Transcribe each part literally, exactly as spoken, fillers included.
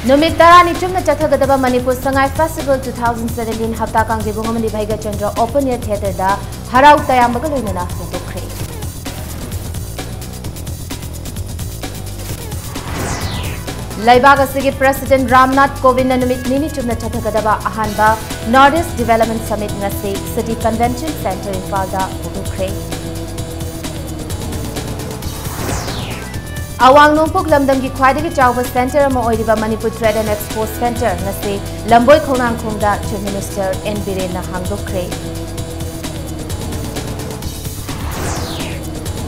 ꯅꯨꯃꯤꯠ ꯇꯔꯥꯅꯤ ꯆꯨꯞꯅ ꯆꯠꯊꯒꯗꯕ Manipur Sangai Festival two thousand seventeen ꯍꯞꯇꯥ ꯀꯥꯡꯖꯩꯕꯨꯡ ꯑꯃꯗꯤ ꯚꯩꯒꯆꯟꯗ꯭ꯔ Open Air Theatre ꯗ ꯍꯔꯥꯎ ꯇꯌꯥꯝꯕꯒ ꯂꯣꯏꯅꯅ ꯍꯧꯗꯣꯛꯈ꯭ꯔꯦ꯫ ꯂꯩꯕꯥꯛ ꯑꯁꯤꯒꯤ President ꯔꯥꯝꯅꯥꯊ ꯀꯣꯕꯤꯟꯗꯅ ꯅꯨꯃꯤꯠ ꯅꯤꯅꯤ ꯆꯨꯞꯅ ꯆꯠꯊꯒꯗꯕ ꯑꯍꯥꯟꯕ North East Development Summit ꯉꯁꯤ City Convention Centre ꯏꯝꯐꯥꯜꯗ ꯍꯧꯗꯣꯛꯈ꯭ꯔꯦ꯫ ꯑꯋꯥꯡ ꯅꯣꯡꯄꯣꯛ ꯂꯝꯗꯝꯒꯤ ꯈ꯭ꯋꯥꯏꯗꯒꯤ ꯆꯥꯎꯕ centre ꯑꯃ ꯑꯣꯏꯔꯤꯕ Manipur Trade and Expo Centre ꯉꯁꯤ ꯂꯝꯕꯣꯏ ꯈꯣꯡꯅꯥꯡꯈꯣꯡꯗ Chief Minister ꯑꯦꯟ ꯕꯤꯔꯦꯟꯅ ꯍꯥꯡꯗꯣꯛꯈ꯭ꯔꯦ꯫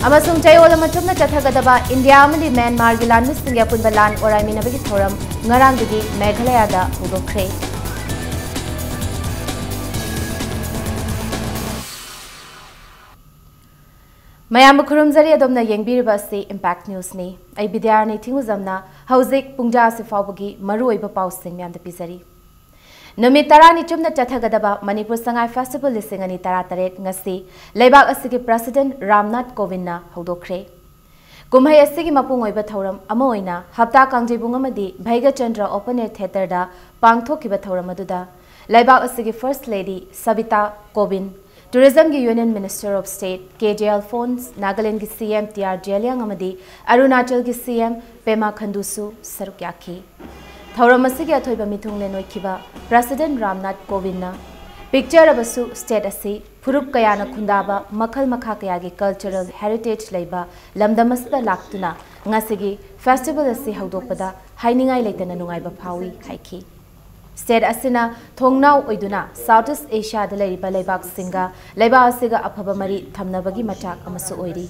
ꯑꯃꯁꯨꯡ ꯆꯌꯣꯜ ꯑꯃ ꯆꯨꯞꯅ ꯆꯠꯊꯒꯗꯕ ꯏꯟꯗꯤꯌꯥ ꯑꯃꯗꯤ ꯃ꯭ꯌꯥꯟꯃꯥꯔꯒꯤ ꯂꯥꯟꯃꯤꯁꯤꯡꯒꯤ ꯑꯄꯨꯟꯕ ꯂꯥꯟ ꯑꯣꯔꯥꯏꯃꯤꯟꯅꯕꯒꯤ ꯊꯧꯔꯝ ꯉꯔꯥꯡꯗꯒꯤ ꯃꯦꯘꯥꯂꯌꯥꯗ ꯍꯧꯗꯣꯛꯈ꯭ꯔꯦ꯫ ꯃꯌꯥꯝꯕꯨ ꯈꯨꯔꯨꯝꯖꯔꯤ, ꯑꯗꯣꯝꯅ ꯌꯦꯡꯕꯤꯔꯤꯕ ꯑꯁꯤ Impact News ꯅꯤ꯫ ꯑꯩ ꯕꯤꯗ꯭ꯌꯥꯔꯥꯅꯤ ꯊꯤꯡꯉꯨꯖꯝꯅ ꯍꯧꯖꯤꯛ ꯄꯨꯡꯖꯥ ꯑꯁꯤ ꯐꯥꯎꯕꯒꯤ ꯃꯔꯨꯑꯣꯏꯕ ꯄꯥꯎꯁꯤꯡ ꯃꯌꯥꯝꯗ ꯄꯤꯖꯔꯤ꯫ ꯅꯨꯃꯤꯠ ꯇꯔꯥꯅꯤ ꯆꯨꯞꯅ ꯆꯠꯊꯒꯗꯕ ꯃꯅꯤꯄꯨꯔ ꯁꯉꯥꯏ Festival ꯂꯤꯁꯤꯡ ꯑꯅꯤ ꯇꯔꯥꯇꯔꯦꯠ ꯉꯁꯤ ꯂꯩꯕꯥꯛ ꯑꯁꯤꯒꯤ President ꯔꯥꯝꯅꯥꯊ ꯀꯣꯕꯤꯟꯗꯅ ꯍꯧꯗꯣꯛꯈ꯭ꯔꯦ꯫ ꯀꯨꯝꯍꯩ ꯑꯁꯤꯒꯤ ꯃꯄꯨꯡ ꯑꯣꯏꯕ ꯊꯧꯔꯝ ꯑꯃ ꯑꯣꯏꯅ ꯍꯞꯇꯥ ꯀꯥꯡꯖꯩꯕꯨꯡ ꯑꯃꯗꯤ ꯚꯩꯒꯆꯟꯗ꯭ꯔ Open Air Theatre ꯗ ꯄꯥꯡꯊꯣꯛꯈꯤꯕ ꯊꯧꯔꯝ ꯑꯗꯨꯗ ꯂꯩꯕꯥꯛ ꯑꯁꯤꯒꯤ First Lady ꯁꯕꯤꯇꯥ ꯀꯣꯕꯤꯟꯗ, Tourism ꯒꯤ Union Minister of State K J Alphonse, ꯅꯥꯒꯥꯂꯦꯟꯗꯒꯤ ꯁꯤ ꯑꯦꯝ ꯇꯤ ꯑꯥꯔ ꯖꯦꯂꯤꯌꯥꯡ ꯑꯃꯗꯤ ꯑꯔꯨꯅꯥꯆꯜꯒꯤ ꯁꯤ ꯑꯦꯝ ꯄꯦꯃꯥ ꯈꯟꯗꯨꯁꯨ ꯁꯔꯨꯛ ꯌꯥꯈꯤ꯫ ꯊꯧꯔꯝ ꯑꯁꯤꯒꯤ ꯑꯊꯣꯏꯕ ꯃꯤꯊꯨꯡꯂꯦꯟ ꯑꯣꯏꯈꯤꯕ President ꯔꯥꯝꯅꯥꯊ ꯀꯣꯕꯤꯟꯗꯅ ꯄꯤꯛꯆꯔꯕꯁꯨ state ꯑꯁꯤ ꯐꯨꯔꯨꯞ ꯀꯌꯥꯅ ꯈꯨꯟꯗꯥꯕ ꯃꯈꯜ ꯃꯈꯥ ꯀꯌꯥꯒꯤ cultural heritage ꯂꯩꯕ ꯂꯝꯗꯝ ꯑꯁꯤꯗ ꯂꯥꯛꯇꯨꯅ ꯉꯁꯤꯒꯤ festival ꯑꯁꯤ ꯍꯧꯗꯣꯛꯄꯗ ꯍꯥꯏꯅꯤꯡꯉꯥꯏ ꯂꯩꯇꯅ ꯅꯨꯡꯉꯥꯏꯕ ꯐꯥꯎꯏ ꯍꯥꯏꯈꯤ꯫ State ꯑꯁꯤꯅ ꯊꯣꯡꯅꯥꯎ ꯑꯣꯏꯗꯨꯅ South East Asia ꯗ ꯂꯩꯔꯤꯕ ꯂꯩꯕꯥꯛꯁꯤꯡꯒ ꯂꯩꯕꯥꯛ ꯑꯁꯤꯒ ꯑꯐꯕ ꯃꯔꯤ ꯊꯝꯅꯕꯒꯤ ꯃꯆꯥꯛ ꯑꯃꯁꯨ ꯑꯣꯏꯔꯤ꯫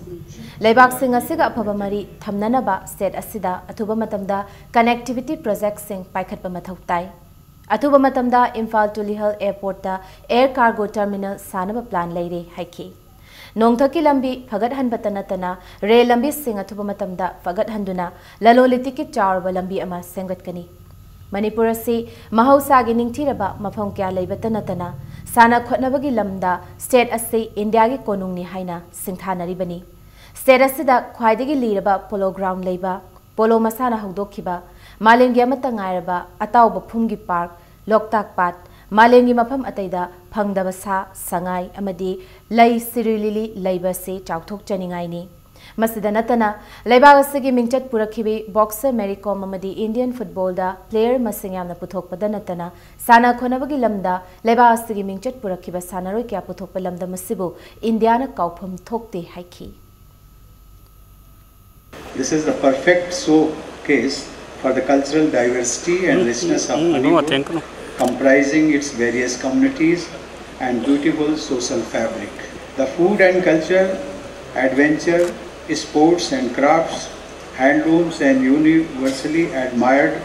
ꯂꯩꯕꯥꯛꯁꯤꯡ ꯑꯁꯤꯒ ꯑꯐꯕ ꯃꯔꯤ ꯊꯝꯅꯅꯕ state ꯑꯁꯤꯗ ꯑꯊꯨꯕ ꯃꯇꯝꯗ connectivity project ꯁꯤꯡ ꯄꯥꯏꯈꯠꯄ ꯃꯊꯧ ꯇꯥꯏ꯫ ꯑꯊꯨꯕ ꯃꯇꯝꯗ ꯏꯝꯐꯥꯜ to ꯂꯤꯍꯜ airport ꯇ air cargo terminal ꯁꯥꯅꯕ plan ꯂꯩꯔꯦ ꯍꯥꯏꯈꯤ꯫ ꯅꯣꯡꯊꯛꯀꯤ ꯂꯝꯕꯤ ꯐꯒꯠꯍꯟꯕꯇ ꯅꯠꯇꯅ rail ꯂꯝꯕꯤꯁꯤꯡ ꯑꯊꯨꯕ ꯃꯇꯝꯗ ꯐꯒꯠꯍꯟꯗꯨꯅ ꯂꯂꯣꯟ ꯏꯇꯤꯛꯀꯤ ꯆꯥꯎꯔꯕ ꯂꯝꯕꯤ ꯑꯃ ꯁꯦꯝꯒꯠꯀꯅꯤ꯫ ꯃꯅꯤꯄꯨꯔ ꯑꯁꯤ ꯃꯍꯧꯁꯥꯒꯤ ꯅꯤꯡꯊꯤꯔꯕ ꯃꯐꯝ ꯀꯌꯥ ꯂꯩꯕꯇ ꯅꯠꯇꯅ ꯁꯥꯟꯅ ꯈꯣꯠꯅꯕꯒꯤ ꯂꯝꯗ state ꯑꯁꯤ ꯏꯟꯗꯤꯌꯥꯒꯤ ꯀꯣꯅꯨꯡꯅꯤ ꯍꯥꯏꯅ ꯁꯤꯡꯊꯥꯅꯔꯤꯕꯅꯤ꯫ State ꯑꯁꯤꯗ ꯈ꯭ꯋꯥꯏꯗꯒꯤ ꯂꯤꯔꯕ polo ground ꯂꯩꯕ, polo ꯃꯁꯥꯟꯅ ꯍꯧꯗꯣꯛꯈꯤꯕ, ꯃꯥꯂꯦꯝꯒꯤ ꯑꯃꯠꯇ ꯉꯥꯏꯔꯕ ꯑꯇꯥꯎꯕ ꯐꯨꯝꯒꯤ ꯄꯥꯔꯛ, ꯂꯣꯛꯇꯥꯛ ꯄꯥꯠ, ꯃꯥꯂꯦꯝꯒꯤ ꯃꯐꯝ ꯑꯇꯩꯗ ꯐꯪꯗꯕ ꯁꯥ, ꯁꯉꯥꯏ ꯑꯃꯗꯤ ꯂꯩ ꯁꯤꯔꯨꯏ ꯂꯤꯂꯤ ꯂꯩꯕ ꯑꯁꯤ ꯆꯥꯎꯊꯣꯛꯆꯅꯤꯡꯉꯥꯏꯅꯤ꯫ ꯃꯁꯤꯗ ꯅꯠꯇꯅ, ꯂꯩꯕꯥꯛ ꯑꯁꯤꯒꯤ ꯃꯤꯡꯆꯠ ꯄꯨꯔꯛꯈꯤꯕꯤ ꯕꯣꯛꯁꯔ ꯃꯦꯔꯤ ꯀꯣꯝ ꯑꯃꯗꯤ ꯏꯟꯗꯤꯌꯟ ꯐꯨꯠꯕꯣꯜꯗ ꯄ꯭ꯂꯦꯌꯔ ꯃꯁꯤꯡ ꯌꯥꯝꯅ ꯄꯨꯊꯣꯛꯄꯗ ꯅꯠꯇꯅ, ꯁꯥꯟꯅ ꯈꯣꯠꯅꯕꯒꯤ ꯂꯝꯗ ꯂꯩꯕꯥꯛ ꯑꯁꯤꯒꯤ ꯃꯤꯡꯆꯠ ꯄꯨꯔꯛꯈꯤꯕ ꯁꯥꯟꯅꯔꯣꯏ ꯀꯌꯥ ꯄꯨꯊꯣꯛꯄ ꯂꯝꯗꯝ ꯑꯁꯤꯕꯨ ꯏꯟꯗꯤꯌꯥꯅ ꯀꯥꯎꯐꯝ ꯊꯣꯛꯇꯦ ꯍꯥꯏꯈꯤ꯫ This is the perfect showcase for the cultural diversity and richness of Manipur, comprising its various communities and beautiful social fabric. The food and culture, adventure, sports and crafts, handlooms and universally admired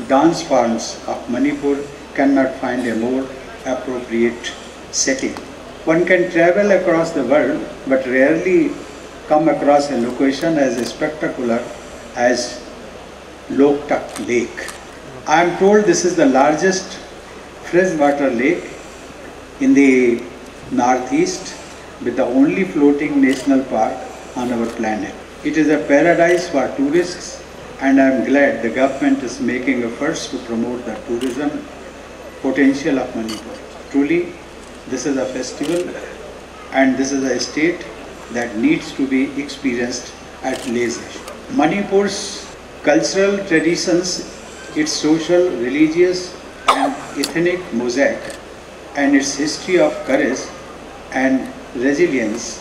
dance forms of Manipur cannot find a more appropriate setting. One can travel across the world but rarely come across a location as spectacular as Loktak Lake. I am told this is the largest freshwater lake in the northeast, with the only floating national park on our planet. It is a paradise for tourists, and I am glad the government is making efforts to promote the tourism potential of Manipur. Truly, this is a festival and this is a state that needs to be experienced at leisure. Manipur's cultural traditions, its social, religious, and ethnic mosaic, and its history of courage and resilience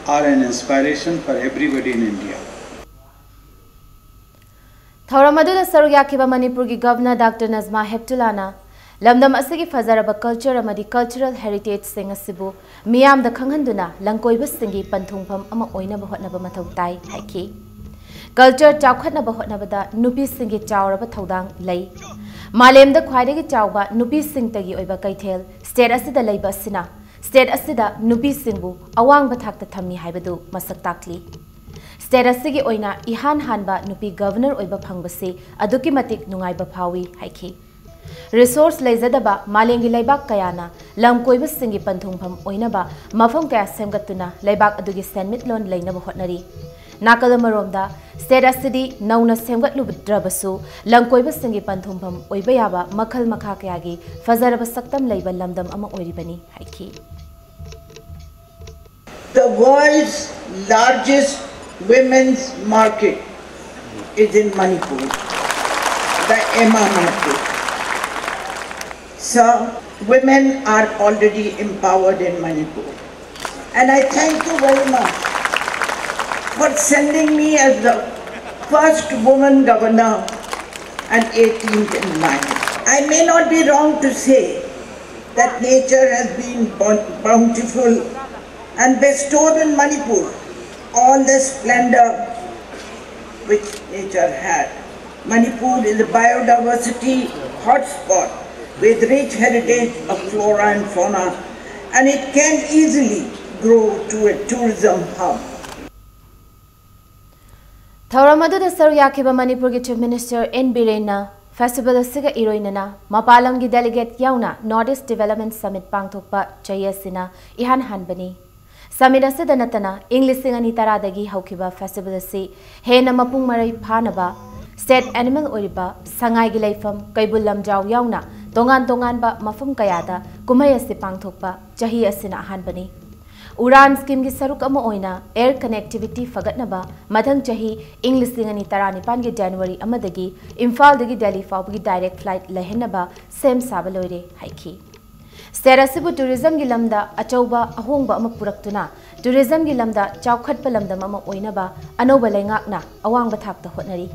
are an inspiration for everybody in India. ꯊꯧꯔꯝ ꯑꯗꯨꯗ ꯁꯔꯨꯛ ꯌꯥꯈꯤꯕ ꯃꯅꯤꯄꯨꯔꯒꯤ governor doctor Najma ꯍꯦꯞꯇꯨꯂꯥꯅ ꯂꯝꯗꯝ ꯑꯁꯤꯒꯤ ꯐꯖꯔꯕ culture ꯑꯃꯗꯤ cultural ꯍꯦꯔꯤꯇꯦꯖꯁꯤꯡ ꯑꯁꯤꯕꯨ ꯃꯤꯌꯥꯝꯗ ꯈꯪꯍꯟꯗꯨꯅ ꯂꯝꯀꯣꯏꯕꯁꯤꯡꯒꯤ ꯄꯟꯊꯨꯡꯐꯝ ꯑꯃ ꯑꯣꯏꯅꯕ ꯍꯣꯠꯅꯕ ꯃꯊꯧ ꯇꯥꯏ ꯍꯥꯏꯈꯤ꯫ ꯀꯜꯆꯔ ꯆꯥꯎꯈꯠꯅꯕ ꯍꯣꯠꯅꯕꯗ ꯅꯨꯄꯤꯁꯤꯡꯒꯤ ꯆꯥꯎꯔꯕ ꯊꯧꯗꯥꯡ ꯂꯩ꯫ ꯃꯥꯂꯦꯝꯗ ꯈ꯭ꯋꯥꯏꯗꯒꯤ ꯆꯥꯎꯕ ꯅꯨꯄꯤꯁꯤꯡꯇꯒꯤ ꯑꯣꯏꯕ ꯀꯩꯊꯦꯜ ꯁ꯭ꯇꯦꯠ ꯑꯁꯤꯗ ꯂꯩꯕ ꯑꯁꯤꯅ ꯁ꯭ꯇꯦꯠ ꯑꯁꯤꯗ ꯅꯨꯄꯤꯁꯤꯡꯕꯨ ꯑꯋꯥꯡꯕ ꯊꯥꯛꯇ ꯊꯝꯃꯤ ꯍꯥꯏꯕꯗꯨ ꯃꯁꯛ ꯇꯥꯛꯂꯤ꯫ ꯁ꯭ꯇꯦꯠ ꯑꯁꯤꯒꯤ ꯑꯣꯏꯅ ꯏꯍꯥꯟ ꯍꯥꯟꯕ ꯅꯨꯄꯤ ꯒꯚꯔꯅꯔ ꯑꯣꯏꯕ ꯐꯪꯕꯁꯤ ꯑꯗꯨꯛꯀꯤ ꯃꯇꯤꯛ ꯅꯨꯡꯉꯥꯏꯕ ꯐꯥꯎꯏ ꯍꯥꯏꯈꯤ꯫ ꯔꯤꯁꯣꯔꯁ ꯂꯩꯖꯗꯕ ꯃꯥꯂꯦꯝꯒꯤ ꯂꯩꯕꯥꯛ ꯀꯌꯥꯅ ꯂꯝ ꯀꯣꯏꯕꯁꯤꯡꯒꯤ ꯄꯟꯊꯨꯡꯐꯝ ꯑꯣꯏꯅꯕ ꯃꯐꯝ ꯀꯌꯥ ꯁꯦꯝꯒꯠꯇꯨꯅ ꯂꯩꯕꯥꯛ ꯑꯗꯨꯒꯤ ꯁꯦꯟꯃꯤꯠꯂꯣꯟ ꯂꯩꯅꯕ ꯍꯣꯠꯅꯔꯤ꯫ ꯅꯥꯀꯜ ꯑꯃꯔꯣꯝꯗ, ꯁ꯭ꯇꯦꯠ ꯑꯁꯤꯗꯤ ꯅꯧꯅ ꯁꯦꯝꯒꯠꯂꯨꯗ꯭ꯔꯕꯁꯨ ꯂꯝꯀꯣꯏꯕꯁꯤꯡꯒꯤ ꯄꯟꯊꯨꯡꯐꯝ ꯑꯣꯏꯕ ꯌꯥꯕ ꯃꯈꯜ ꯃꯈꯥ ꯀꯌꯥꯒꯤ ꯐꯖꯔꯕ ꯁꯛꯇꯝ ꯂꯩꯕ ꯂꯝꯗꯝ ꯑꯃ ꯑꯣꯏꯔꯤꯕꯅꯤ ꯍꯥꯏꯈꯤ꯫ The world's largest women's market is in Manipur, the Ema market. So, women are already empowered in Manipur. And I thank you very much for sending me as the first woman governor and eighteenth in line. I may not be wrong to say that nature has been bon- bountiful and bestowed in Manipur all the splendor which nature had. Manipur is a biodiversity hotspot with rich heritage of flora and fauna, and it can easily grow to a tourism hub. ꯊꯧꯔꯝ ꯑꯗꯨꯗ ꯁꯔꯨꯛ ꯌꯥꯈꯤꯕ ꯃꯅꯤꯄꯨꯔꯒꯤ Chief Minister N ꯕꯤꯔꯦꯟꯅ festival ꯑꯁꯤꯒ ꯏꯔꯣꯏꯅꯅ ꯃꯄꯥꯟ ꯂꯝꯒꯤ delegate ꯌꯥꯎꯅ North East Development Summit ꯄꯥꯡꯊꯣꯛꯄ ꯆꯍꯤ ꯑꯁꯤꯅ ꯏꯍꯥꯟ ꯍꯥꯟꯕꯅꯤ꯫ Summit ꯑꯁꯤꯗ ꯅꯠꯇꯅ ꯏꯪ ꯂꯤꯁꯤꯡ ꯑꯅꯤ ꯇꯔꯥꯗꯒꯤ ꯍꯧꯈꯤꯕ festival ꯑꯁꯤ ꯍꯦꯟꯅ ꯃꯄꯨꯡ ꯃꯔꯩ ꯐꯥꯅꯕ state animal ꯑꯣꯏꯔꯤꯕ ꯁꯉꯥꯏꯒꯤ ꯂꯩꯐꯝ ꯀꯩꯕꯨꯜ ꯂꯝꯖꯥꯎ ꯌꯥꯎꯅ ꯇꯣꯉꯥꯟ ꯇꯣꯉꯥꯟꯕ ꯃꯐꯝ ꯀꯌꯥꯗ ꯀꯨꯝꯍꯩ ꯑꯁꯤ ꯄꯥꯡꯊꯣꯛꯄ ꯆꯍꯤ ꯑꯁꯤꯅ ꯑꯍꯥꯟꯕꯅꯤ꯫ ꯎꯔꯥꯟ schemeꯒꯤ ꯁꯔꯨꯛ ꯑꯃ ꯑꯣꯏꯅ air connectivity ꯐꯒꯠꯅꯕ ꯃꯊꯪ ꯆꯍꯤ ꯏꯪ ꯂꯤꯁꯤꯡ ꯑꯅꯤ ꯇꯔꯥꯅꯤꯄꯥꯟꯒꯤ January ꯑꯃꯗꯒꯤ ꯏꯝꯐꯥꯜꯗꯒꯤ ꯗꯦꯜꯂꯤ ꯐꯥꯎꯕꯒꯤ direct flight ꯂꯩꯍꯟꯅꯕ ꯁꯦꯝ ꯁꯥꯕ ꯂꯣꯏꯔꯦ ꯍꯥꯏꯈꯤ꯫ State ꯑꯁꯤꯕꯨ tourismꯒꯤ lamꯗ ꯑꯆꯧꯕ ꯑꯍꯣꯡꯕ ꯑꯃ ꯄꯨꯔꯛꯇꯨꯅ tourismꯒꯤ lamꯗ ꯆꯥꯎꯈꯠꯄ ꯂꯝꯗꯝ ꯑꯃ ꯑꯣꯏꯅꯕ ꯑꯅꯧꯕ ꯂꯩꯉꯥꯛꯅ ꯑꯋꯥꯡꯕ ꯊꯥꯛꯇ ꯍꯣꯠꯅꯔꯤ꯫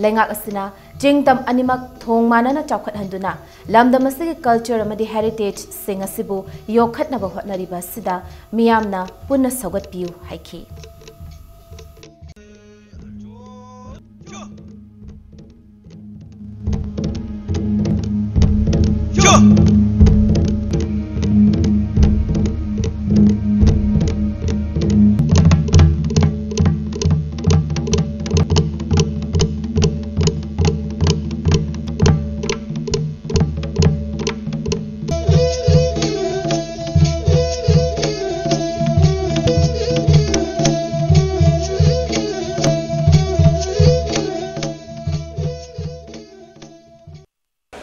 ꯂꯩꯉꯥꯛ ꯑꯁꯤꯅ ꯆꯤꯡ ꯇꯝ ꯑꯅꯤꯃꯛ ꯊꯣꯡ ꯃꯥꯟꯅꯅ ꯆꯥꯎꯈꯠꯍꯟꯗꯨꯅ ꯂꯝꯗꯝ ꯑꯁꯤꯒꯤ culture ꯑꯃꯗꯤ heritageꯁꯤꯡ ꯑꯁꯤꯕꯨ ꯌꯣꯛꯈꯠꯅꯕ ꯍꯣꯠꯅꯔꯤꯕ ꯑꯁꯤꯗ ꯃꯤꯌꯥꯝꯅ ꯄꯨꯟꯅ ꯁꯧꯒꯠꯄꯤꯌꯨ ꯍꯥꯏꯈꯤ꯫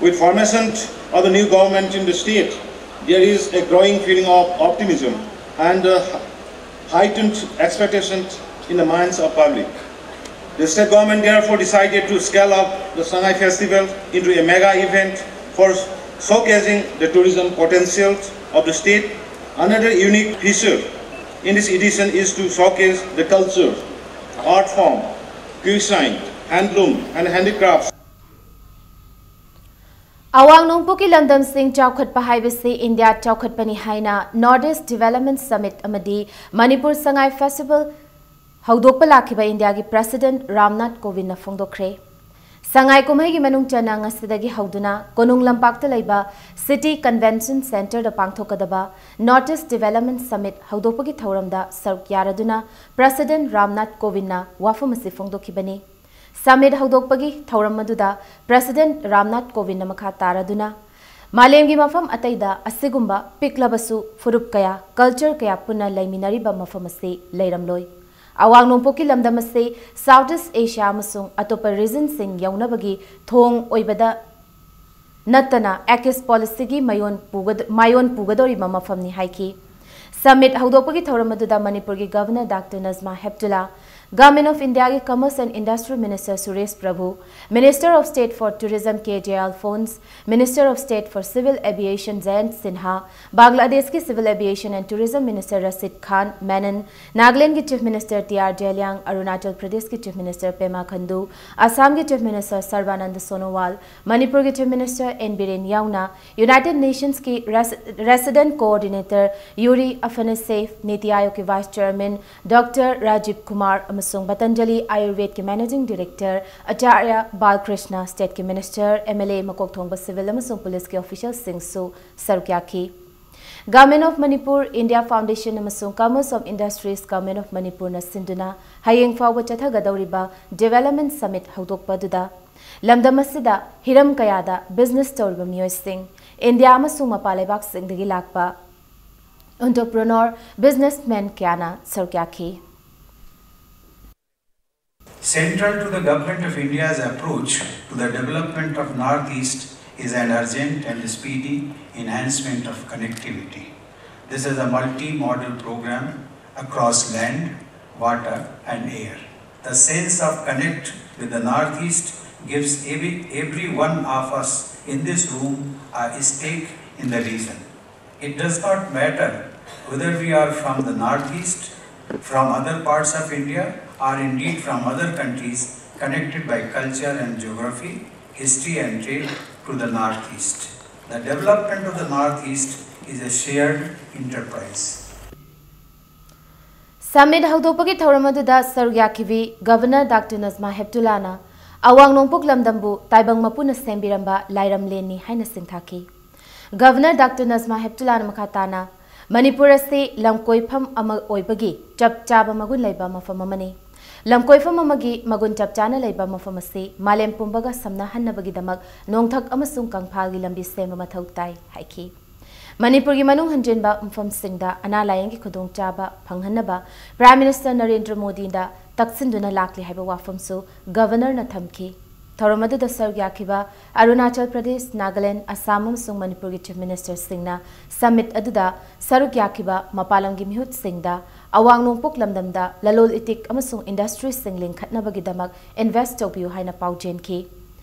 With formation of the new government in the state, there is a growing feeling of optimism and uh, heightened expectations in the minds of public. The state government therefore decided to scale up the Sangai Festival into a mega event for showcasing the tourism potentials of the state. Another unique feature in this edition is to showcase the culture, art form, cuisine, handloom and handicrafts. ꯑꯋꯥꯡ ꯅꯣꯡꯄꯣꯛꯀꯤ ꯂꯝꯗꯝꯁꯤꯡ ꯆꯥꯎꯈꯠꯄ ꯍꯥꯏꯕꯁꯤ India ꯆꯥꯎꯈꯠꯄꯅꯤ ꯍꯥꯏꯅ North East Development Summit ꯑꯃꯗꯤ Manipur Sangai festival ꯍꯧꯗꯣꯛꯄ ꯂꯥꯛꯈꯤꯕ ꯏꯟꯗꯤꯌꯥꯒꯤ president Ramnath ꯀꯣꯕꯤꯟꯗꯅ ꯐꯣꯡꯗꯣꯛꯈ꯭ꯔꯦ꯫ ꯁꯉꯥꯏ ꯀꯨꯝꯍꯩꯒꯤ ꯃꯅꯨꯡ ꯆꯟꯅ ꯉꯁꯤꯗꯒꯤ ꯍꯧꯗꯨꯅ ꯀꯣꯅꯨꯡ ꯂꯝꯄꯥꯛꯇ ꯂꯩꯕ ꯁꯤꯇꯤ ꯀꯟꯚꯦꯟꯁꯟ ꯁꯦꯟꯇꯔꯗ ꯄꯥꯡꯊꯣꯛꯀꯗꯕ North East Development Summit ꯍꯧꯗꯣꯛꯄꯒꯤ ꯊꯧꯔꯝꯗ ꯁꯔꯨꯛ ꯌꯥꯔꯗꯨꯅ ꯄ꯭ꯔꯦꯁꯤꯗꯦꯟꯠ ꯔꯥꯝꯅꯥꯊ ꯀꯣꯕꯤꯟꯗꯅ ꯋꯥꯐꯝ ꯑꯁꯤ ꯐꯣꯡꯗꯣꯛꯈꯤꯕꯅꯤ꯫ ꯁꯃꯤꯠ ꯍꯧꯗꯣꯛꯄꯒꯤ ꯊꯧꯔꯝ ꯑꯗꯨꯗ ꯄ꯭ꯔꯦꯁꯤꯗꯦꯟꯠ ꯔꯥꯝꯅꯥꯊ ꯀꯣꯕꯤꯟꯗꯅ ꯃꯈꯥ ꯇꯥꯔꯗꯨꯅ, ꯃꯥꯂꯦꯝꯒꯤ ꯃꯐꯝ ꯑꯇꯩꯗ ꯑꯁꯤꯒꯨꯝꯕ ꯄꯤꯛꯂꯕꯁꯨ ꯐꯨꯔꯨꯞ ꯀꯌꯥ, ꯀꯜꯆꯔ ꯀꯌꯥ ꯄꯨꯟꯅ ꯂꯩꯃꯤꯟꯅꯔꯤꯕ ꯃꯐꯝ ꯑꯁꯤ ꯂꯩꯔꯝꯂꯣꯏ꯫ ꯑꯋꯥꯡ ꯅꯣꯡꯄꯣꯛꯀꯤ ꯂꯝꯗꯝ ꯑꯁꯤ South East Asia ꯑꯃꯁꯨꯡ ꯑꯇꯣꯞꯄ ꯔꯤꯖꯟꯁꯤꯡ ꯌꯧꯅꯕꯒꯤ ꯊꯣꯡ ꯑꯣꯏꯕꯗ ꯅꯠꯇꯅ ꯑꯦꯛꯁ ꯄꯣꯂꯤꯁꯤꯒꯤ ꯃꯌꯣꯟ ꯄꯨꯒꯗ-, ꯃꯥꯏꯑꯣꯟ ꯄꯨꯒꯗꯧꯔꯤꯕ ꯃꯐꯝꯅꯤ ꯍꯥꯏꯈꯤ꯫ ꯁꯃꯤꯠ ꯍꯧꯗꯣꯛꯄꯒꯤ ꯊꯧꯔꯝ ꯑꯗꯨꯗ ꯃꯅꯤꯄꯨꯔꯒꯤ governor doctor Najma Heptulla, Government of India ꯒꯤ Commerce and Industry Minister Suresh Prabhu, Minister of State for Tourism K J Alphons, Minister of State for Civil Aviation Jayant Sinha, ꯕꯪꯒ꯭ꯂꯥꯗꯦꯁꯀꯤ Civil Aviation and Tourism Minister ꯔꯁꯤꯗ ꯈꯥꯟ ꯃꯦꯅꯟ, ꯅꯥꯒꯥꯂꯦꯟꯗꯒꯤ Chief Minister T R Zeliang, Arunachal ꯄ꯭ꯔꯗꯦꯁꯀꯤ Chief Minister ꯄꯦꯃꯥ ꯈꯟꯗꯨ, ꯑꯁꯥꯝꯒꯤ Chief Minister ꯁꯔꯕꯥꯅꯟꯗ ꯁꯣꯅꯣꯋꯥꯜ, ꯃꯅꯤꯄꯨꯔꯒꯤ Chief Minister and Biren ꯌꯥꯎꯅ United Nations ꯀꯤ race-, Resident Coordinator ꯌꯨꯔꯤ ꯑꯐꯥꯅꯥꯁꯦꯚ, ꯅꯤꯇꯤ ꯑꯥꯌꯣꯒꯀꯤ Vice Chairman doctor Rajiv Kumar ꯑꯃꯁꯨꯡ ꯄꯇꯟꯖꯂꯤ ꯑꯌꯨꯔꯚꯦꯗꯀꯤ Managing Director ꯑꯆꯥꯔꯌ ꯕꯥꯂꯀ꯭ꯔꯤꯁꯅ, ꯁ꯭ꯇꯦꯠꯀꯤ ꯃꯤꯅꯤꯁꯇꯔ, ꯑꯦꯝ ꯑꯦꯜ ꯑꯦ, ꯃꯀꯣꯛ ꯊꯣꯡꯕ ꯁꯤꯚꯤꯜ ꯑꯃꯁꯨꯡ ꯄꯨꯂꯤꯁꯀꯤ ꯑꯣꯐꯤꯁꯤꯌꯦꯜꯁꯤꯡꯁꯨ ꯁꯔꯨꯛ ꯌꯥꯈꯤ꯫ Government of Manipur, India Foundation ꯑꯃꯁꯨꯡ Commerce of Industries Government of ꯃꯅꯤꯄꯨꯔꯅ ꯁꯤꯟꯗꯨꯅ ꯍꯌꯦꯡ ꯐꯥꯎꯕ ꯆꯠꯊꯒꯗꯧꯔꯤꯕ Development Summit ꯍꯧꯗꯣꯛꯄ ꯑꯗꯨꯗ ꯂꯝꯗꯝ ꯑꯁꯤꯗ ꯍꯤꯔꯝ ꯀꯌꯥꯗ business ꯇꯧꯔꯤꯕ ꯃꯤꯑꯣꯏꯁꯤꯡ, ꯏꯟꯗꯤꯌꯥ ꯑꯃꯁꯨꯡ ꯃꯄꯥꯟ ꯂꯩꯕꯥꯛꯁꯤꯡꯗꯒꯤ ꯂꯥꯛꯄ entrepreneur, businessmen ꯀꯌꯥꯅ ꯁꯔꯨꯛ ꯌꯥꯈꯤ꯫ Central to the Government of India's approach to the development of Northeast is an urgent and speedy enhancement of connectivity. This is a multi-modal program across land, water, and air. The sense of connect with the Northeast gives every, every one of us in this room a stake in the region. It does not matter whether we are from the Northeast, from other parts of India, or indeed from other countries connected by culture and geography, history and trade to the Northeast. The development of the Northeast is a shared enterprise. Summit ꯍꯧꯗꯣꯛꯄꯒꯤ ꯊꯧꯔꯝ ꯑꯗꯨꯗ ꯁꯔꯨꯛ ꯌꯥꯈꯤꯕꯤ Governor Doctor Najma Heptullahꯅ ꯑꯋꯥꯡ ꯅꯣꯡꯄꯣꯛ ꯂꯝꯗꯝꯕꯨ ꯇꯥꯏꯕꯪ ꯃꯄꯨꯅ ꯁꯦꯝꯕꯤꯔꯝꯕ ꯂꯥꯏꯔꯝꯂꯦꯟꯅꯤ ꯍꯥꯏꯅ ꯁꯤꯡꯊꯥꯈꯤ꯫ Governor Doctor Najma Heptullahꯅ ꯃꯈꯥ ꯇꯥꯅ, ꯃꯅꯤꯄꯨꯔ ꯑꯁꯤ ꯂꯝꯀꯣꯏꯐꯝ ꯑꯃ ꯑꯣꯏꯕꯒꯤ ꯆꯞ ꯆꯥꯕ ꯃꯒꯨꯟ ꯂꯩꯕ ꯃꯐꯝ ꯑꯃꯅꯤ꯫ ꯂꯝꯀꯣꯏꯐꯝ ꯑꯃꯒꯤ ꯃꯒꯨꯟ ꯆꯞ ꯆꯥꯅ ꯂꯩꯕ ꯃꯐꯝ ꯑꯁꯤ ꯃꯥꯂꯦꯝ ꯄꯨꯝꯕꯒ ꯁꯝꯅꯍꯟꯅꯕꯒꯤꯗꯃꯛ ꯅꯣꯡꯊꯛ ꯑꯃꯁꯨꯡ ꯀꯪꯐꯥꯜꯒꯤ ꯂꯝꯕꯤ ꯁꯦꯝꯕ ꯃꯊꯧ ꯇꯥꯏ ꯍꯥꯏꯈꯤ꯫ ꯃꯅꯤꯄꯨꯔꯒꯤ ꯃꯅꯨꯡ ꯍꯟꯖꯤꯟꯕ ꯃꯐꯝꯁꯤꯡꯗ ꯑꯅꯥ ꯂꯥꯌꯦꯡꯒꯤ ꯈꯨꯗꯣꯡꯆꯥꯕ ꯐꯪꯍꯟꯅꯕ Prime Minister ꯅꯔꯦꯟꯗ꯭ꯔ ꯃꯣꯗꯤꯗ ꯇꯛꯁꯤꯟꯗꯨꯅ ꯂꯥꯛꯂꯤ ꯍꯥꯏꯕ ꯋꯥꯐꯝꯁꯨ Governorꯅ ꯊꯝꯈꯤ꯫ ꯊꯧꯔꯝ ꯑꯗꯨꯗ ꯁꯔꯨꯛ ꯌꯥꯈꯤꯕ ꯑꯔꯨꯅꯥꯆꯜ ꯄ꯭ꯔꯗꯦꯁ, ꯅꯥꯒꯥꯂꯦꯟ, ꯑꯁꯥꯝ ꯑꯃꯁꯨꯡ ꯃꯅꯤꯄꯨꯔꯒꯤ Chief Ministerꯁꯤꯡꯅ summit ꯑꯗꯨꯗ ꯁꯔꯨꯛ ꯌꯥꯈꯤꯕ ꯃꯄꯥꯟ ꯂꯝꯒꯤ ꯃꯤꯍꯨꯠꯁꯤꯡꯗ ꯑꯋꯥꯡ ꯅꯣꯡꯄꯣꯛ ꯂꯝꯗꯝꯗ ꯂꯂꯣꯜ ꯏꯇꯤꯛ ꯑꯃꯁꯨꯡ industryꯁꯤꯡ ꯂꯤꯡꯈꯠꯅꯕꯒꯤꯗꯃꯛ invest ꯇꯧꯕꯤꯌꯨ ꯍꯥꯏꯅ ꯄꯥꯎꯖꯦꯟꯈꯤ꯫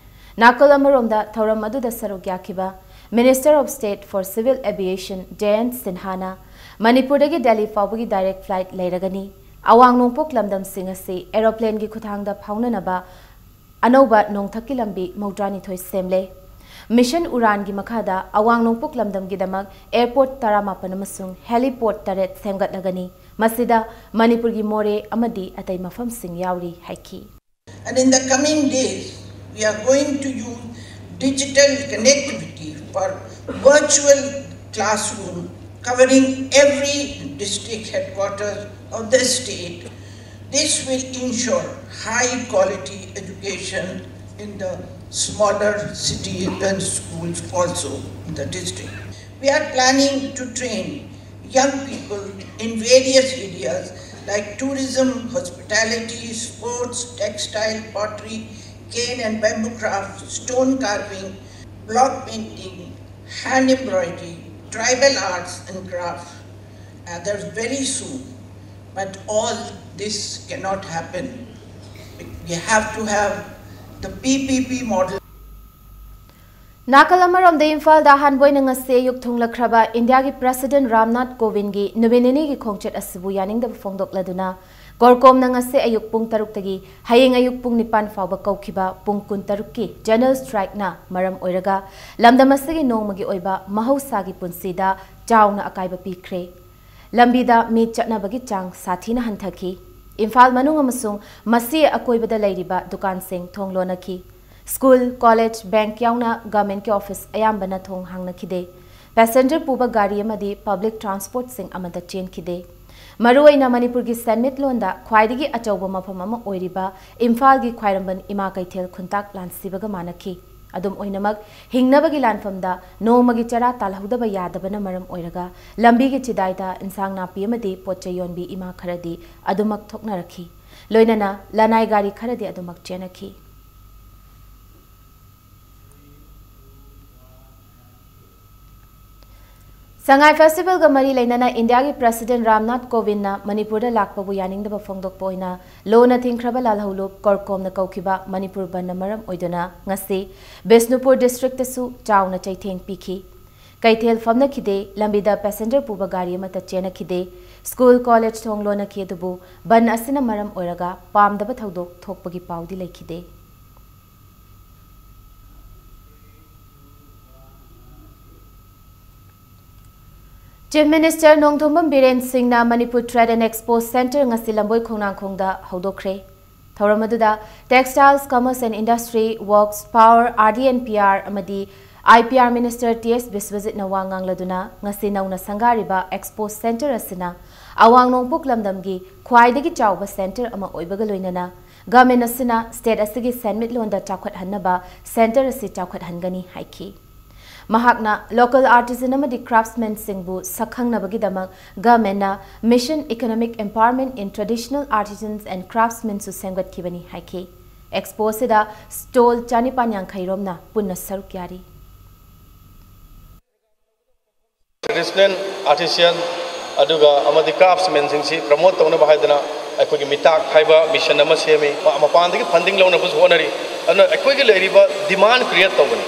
ꯅꯥꯀꯜ ꯑꯃꯔꯣꯝꯗ ꯊꯧꯔꯝ ꯑꯗꯨꯗ ꯁꯔꯨꯛ ꯌꯥꯈꯤꯕ Minister of State for Civil Aviation ꯖꯌꯟꯠ ꯁꯤꯟꯍꯥꯅ ꯃꯅꯤꯄꯨꯔꯗꯒꯤ ꯗꯦꯜꯂꯤ ꯐꯥꯎꯕꯒꯤ direct flight ꯂꯩꯔꯒꯅꯤ, ꯑꯋꯥꯡ ꯅꯣꯡꯄꯣꯛ ꯂꯝꯗꯝꯁꯤꯡ ꯑꯁꯤ aeroplanegꯤ ꯈꯨꯠꯊꯥꯡꯗ ꯐꯥꯎꯅꯅꯕ ꯑꯅꯧꯕ ꯅꯣꯡꯊꯛꯀꯤ ꯂꯝꯕꯤ ꯃꯧꯗ꯭ꯔꯥꯅꯤꯊꯣꯏ ꯁꯦꯝꯂꯦ꯫ Mission Udanꯒꯤ ꯃꯈꯥꯗ ꯑꯋꯥꯡ ꯅꯣꯡꯄꯣꯛ ꯂꯝꯗꯝꯒꯤꯗꯃꯛ airport ꯇꯔꯥꯃꯥꯄꯟ ꯑꯃꯁꯨꯡ heliport ꯇꯔꯦꯠ ꯁꯦꯝꯒꯠꯂꯒꯅꯤ꯫ ꯃꯁꯤꯗ ꯃꯅꯤꯄꯨꯔꯒꯤ ꯃꯣꯔꯦ ꯑꯃꯗꯤ ꯑꯇꯩ ꯃꯐꯝꯁꯤꯡ ꯌꯥꯎꯔꯤ ꯍꯥꯏꯈꯤ꯫ And in the coming days, we are going to use digital connectivity for virtual classroom covering every district headquarters of the state. This will ensure high quality education in the smaller cities and schools also in the district. We are planning to train young people in various areas like tourism, hospitality, sports, textile, pottery, cane and bamboo craft, stone carving, block painting, hand embroidery, tribal arts and craft, uh, there's very soon. But all this cannot happen. We have to have the P P P model. ꯅꯥꯀꯜ ꯑꯃꯔꯣꯝꯗ ꯏꯝꯐꯥꯜꯗ ꯑꯍꯥꯟꯕ ꯑꯣꯏꯅ ꯉꯁꯤ ꯑꯌꯨꯛ ꯊꯨꯡꯂꯈ꯭ꯔꯕ ꯏꯟꯗꯤꯌꯥꯒꯤ president Ramnath ꯀꯣꯕꯤꯟꯗꯒꯤ ꯅꯨꯃꯤꯠ ꯅꯤꯅꯤꯒꯤ ꯈꯣꯡꯆꯠ ꯑꯁꯤꯕꯨ ꯌꯥꯅꯤꯡꯗꯕ ꯐꯣꯡꯗꯣꯛꯂꯗꯨꯅ ꯀꯣꯔꯀꯣꯝꯅ ꯉꯁꯤ ꯑꯌꯨꯛ ꯄꯨꯡ ꯇꯔꯨꯛꯇꯒꯤ ꯍꯌꯦꯡ ꯑꯌꯨꯛ ꯄꯨꯡ ꯅꯤꯄꯥꯟ ꯐꯥꯎꯕ ꯀꯧꯈꯤꯕ ꯄꯨꯡ ꯀꯨꯟꯇꯔꯨꯛꯀꯤ ꯖꯦꯅꯔꯦꯜ ꯁ꯭ꯇ꯭ꯔꯥꯏꯛꯅ ꯃꯔꯝ ꯑꯣꯏꯔꯒ ꯂꯝꯗꯝ ꯑꯁꯤꯒꯤ ꯅꯣꯡꯃꯒꯤ ꯑꯣꯏꯕ ꯃꯍꯧꯁꯥꯒꯤ ꯄꯨꯟꯁꯤꯗ ꯆꯥꯎꯅ ꯑꯀꯥꯏꯕ ꯄꯤꯈ꯭ꯔꯦ꯫ ꯂꯝꯕꯤꯗ ꯃꯤ ꯆꯠꯅꯕꯒꯤ ꯆꯥꯡ ꯁꯥꯊꯤꯅ ꯍꯟꯊꯈꯤ꯫ ꯏꯝꯐꯥꯜ ꯃꯅꯨꯡ ꯑꯃꯁꯨꯡ ꯃꯁꯤ ꯑꯀꯣꯏꯕꯗ ꯂꯩꯔꯤꯕ ꯗꯨꯀꯥꯟꯁꯤꯡ ꯊꯣꯡ ꯂꯣꯟꯅꯈꯤ꯫ ꯁ꯭ꯀꯨꯜ, ꯀꯣꯂꯦꯖ, ꯕꯦꯡꯛ ꯌꯥꯎꯅ ꯒꯚꯔꯟꯃꯦꯟꯠꯀꯤ ꯑꯣꯐꯤꯁ ꯑꯌꯥꯝꯕꯅ ꯊꯣꯡ ꯍꯥꯡꯅꯈꯤꯗꯦ꯫ ꯄꯦꯁꯦꯟꯖꯔ ꯄꯨꯕ ꯒꯥꯔꯤ ꯑꯃꯗꯤ ꯄꯕ꯭ꯂꯤꯛ ꯇ꯭ꯔꯥꯟꯁꯄꯣꯔꯠꯁꯤꯡ ꯑꯃꯠꯇ ꯆꯦꯟꯈꯤꯗꯦ꯫ ꯃꯔꯨꯑꯣꯏꯅ ꯃꯅꯤꯄꯨꯔꯒꯤ ꯁꯦꯟꯃꯤꯠꯂꯣꯟꯗ ꯈ꯭ꯋꯥꯏꯗꯒꯤ ꯑꯆꯧꯕ ꯃꯐꯝ ꯑꯃ ꯑꯣꯏꯔꯤꯕ ꯏꯝꯐꯥꯜꯒꯤ ꯈ꯭ꯋꯥꯏꯔꯝꯕꯟ ꯏꯃꯥ ꯀꯩꯊꯦꯜ ꯈꯨꯟꯇꯥꯛ ꯂꯥꯟꯁꯤꯕꯒ ꯃꯥꯟꯅꯈꯤ꯫ ꯑꯗꯨꯝ ꯑꯣꯏꯅꯃꯛ, ꯍꯤꯡꯅꯕꯒꯤ ꯂꯥꯟꯐꯝꯗ ꯅꯣꯡꯃꯒꯤ ꯆꯔꯥ ꯇꯥꯜꯍꯧꯗꯕ ꯌꯥꯗꯕꯅ ꯃꯔꯝ ꯑꯣꯏꯔꯒ ꯂꯝꯕꯤꯒꯤ ꯆꯤꯗꯥꯏꯗ ꯏꯟꯁꯥꯡ ꯅꯥꯄꯤ ꯑꯃꯗꯤ ꯄꯣꯠ ꯆꯩ ꯌꯣꯟꯕꯤ ꯏꯃꯥ ꯈꯔꯗꯤ ꯑꯗꯨꯃꯛ ꯊꯣꯛꯅꯔꯛꯈꯤ꯫ ꯂꯣꯏꯅꯅ ꯂꯅꯥꯏ ꯒꯥꯔꯤ ꯈꯔꯗꯤ ꯑꯗꯨꯃꯛ ꯆꯦꯟꯅꯈꯤ꯫ ꯁꯉꯥꯏ ꯐꯦꯁꯇꯤꯚꯦꯜꯒ ꯃꯔꯤ ꯂꯩꯅꯅ ꯏꯟꯗꯤꯌꯥꯒꯤ ꯄ꯭ꯔꯦꯁꯤꯗꯦꯟꯠ ꯔꯥꯝꯅꯥꯊ ꯀꯣꯕꯤꯟꯗꯅ ꯃꯅꯤꯄꯨꯔꯗ ꯂꯥꯛꯄꯕꯨ ꯌꯥꯅꯤꯡꯗꯕ ꯐꯣꯡꯗꯣꯛꯄ ꯑꯣꯏꯅ ꯂꯣꯟꯅ ꯊꯤꯡꯈ꯭ꯔꯕ ꯂꯥꯜꯍꯧꯂꯨꯞ ꯀꯣꯔꯀꯣꯝꯅ ꯀꯧꯈꯤꯕ ꯃꯅꯤꯄꯨꯔ ꯕꯟꯗꯅ ꯃꯔꯝ ꯑꯣꯏꯗꯨꯅ ꯉꯁꯤ ꯕꯤꯁꯅꯨꯄꯨꯔ ꯗꯤꯁꯇ꯭ꯔꯤꯛꯇꯁꯨ ꯆꯥꯎꯅ ꯆꯩꯊꯦꯡ ꯄꯤꯈꯤ꯫ ꯀꯩꯊꯦꯜ ꯐꯝꯅꯈꯤꯗꯦ, ꯂꯝꯕꯤꯗ ꯄꯦꯁꯦꯟꯖꯔ ꯄꯨꯕ ꯒꯥꯔꯤ ꯑꯃꯠꯇ ꯆꯦꯟꯅꯈꯤꯗꯦ꯫ ꯁ꯭ꯀꯨꯜ, ꯀꯣꯂꯦꯖ ꯊꯣꯡ ꯂꯣꯟꯅꯈꯤ, ꯑꯗꯨꯕꯨ ꯕꯟꯗ ꯑꯁꯤꯅ ꯃꯔꯝ ꯑꯣꯏꯔꯒ ꯄꯥꯝꯗꯕ ꯊꯧꯗꯣꯛ ꯊꯣꯛꯄꯒꯤ ꯄꯥꯎꯗꯤ ꯂꯩꯈꯤꯗꯦ꯫ ꯆꯤꯐ ꯃꯤꯅꯤꯁꯇꯔ ꯅꯣꯡꯊꯣꯝꯕꯝ ꯕꯤꯔꯦꯟ ꯁꯤꯡꯅ Manipur trade and expo centre ꯉꯁꯤ ꯂꯝꯕꯣꯏ ꯈꯣꯡꯅꯥꯡꯈꯣꯡꯗ ꯍꯧꯗꯣꯛꯈ꯭ꯔꯦ꯫ ꯊꯧꯔꯝ ꯑꯗꯨꯗ Textiles, Commerce and Industry, Works, Power, R D and P R ꯑꯃꯗꯤ I P R minister T S ꯕꯤꯁ꯭ꯋꯖꯤꯠꯅ ꯋꯥ ꯉꯥꯡꯂꯗꯨꯅ ꯉꯁꯤ ꯅꯧꯅ ꯁꯪꯒꯥꯔꯤꯕ ꯑꯦꯛꯁꯄꯣ ꯁꯦꯟꯇꯔ ꯑꯁꯤꯅ ꯑꯋꯥꯡ ꯅꯣꯡꯄꯣꯛ ꯂꯝꯗꯝꯒꯤ ꯈ꯭ꯋꯥꯏꯗꯒꯤ ꯆꯥꯎꯕ ꯁꯦꯟꯇꯔ ꯑꯃ ꯑꯣꯏꯕꯒ ꯂꯣꯏꯅꯅ ꯒꯚꯔꯟꯃꯦꯟꯠ ꯑꯁꯤꯅ ꯁ꯭ꯇꯦꯠ ꯑꯁꯤꯒꯤ ꯁꯦꯟꯃꯤꯠꯂꯣꯟꯗ ꯆꯥꯎꯈꯠꯍꯟꯅꯕ ꯁꯦꯟꯇꯔ ꯑꯁꯤ ꯆꯥꯎꯈꯠꯍꯟꯒꯅꯤ ꯍꯥꯏꯈꯤ꯫ ꯃꯍꯥꯛꯅ ꯂꯣꯀꯦꯜ ꯑꯥꯔꯇꯤꯖꯟ ꯑꯃꯗꯤ ꯀ꯭ꯔꯥꯐꯠꯁꯃꯦꯟꯁꯤꯡꯕꯨ ꯁꯛꯈꯪꯅꯕꯒꯤꯗꯃꯛ ꯒꯚꯔꯟꯃꯦꯟꯠꯅ Mission Economic Empowerment in Traditional Artisans and Craftsmenꯁꯨ ꯁꯦꯝꯒꯠꯈꯤꯕꯅꯤ ꯍꯥꯏꯈꯤ꯫ ꯑꯦꯛꯁꯄꯣ ꯑꯁꯤꯗ ꯁ꯭ꯇꯣꯜ ꯆꯥꯅꯤꯄꯥꯟ ꯌꯥꯡꯈꯩ ꯔꯣꯝꯅ ꯄꯨꯟꯅ ꯁꯔꯨꯛ ꯌꯥꯔꯤ꯫ ꯇ꯭ꯔꯦꯗꯤꯁꯅꯦꯜ ꯑꯥꯔꯇꯤꯁꯤꯌꯥꯟ ꯑꯗꯨꯒ ꯑꯃꯗꯤ ꯀ꯭ꯔꯥꯐꯁꯃꯦꯟꯁꯤꯡꯁꯤ ꯄ꯭ꯔꯃꯣꯠ ꯇꯧꯅꯕ ꯍꯥꯏꯗꯅ ꯑꯩꯈꯣꯏꯒꯤ ꯃꯤꯇꯥꯛ ꯍꯥꯏꯕ ꯃꯤꯁꯟ ꯑꯃ ꯁꯦꯝꯃꯤ꯫ ꯃ- ꯃꯄꯥꯟꯗꯒꯤ ꯐꯟꯗꯤꯡ ꯂꯧꯅꯕꯁꯨ ꯍꯣꯠꯅꯔꯤ꯫ ꯑꯗꯨꯅ ꯑꯩꯈꯣꯏꯒꯤ ꯂꯩꯔꯤꯕ ꯗꯤꯃꯥꯟ ꯀ꯭ꯔꯤꯌꯦꯠ ꯇꯧꯕꯅꯤ꯫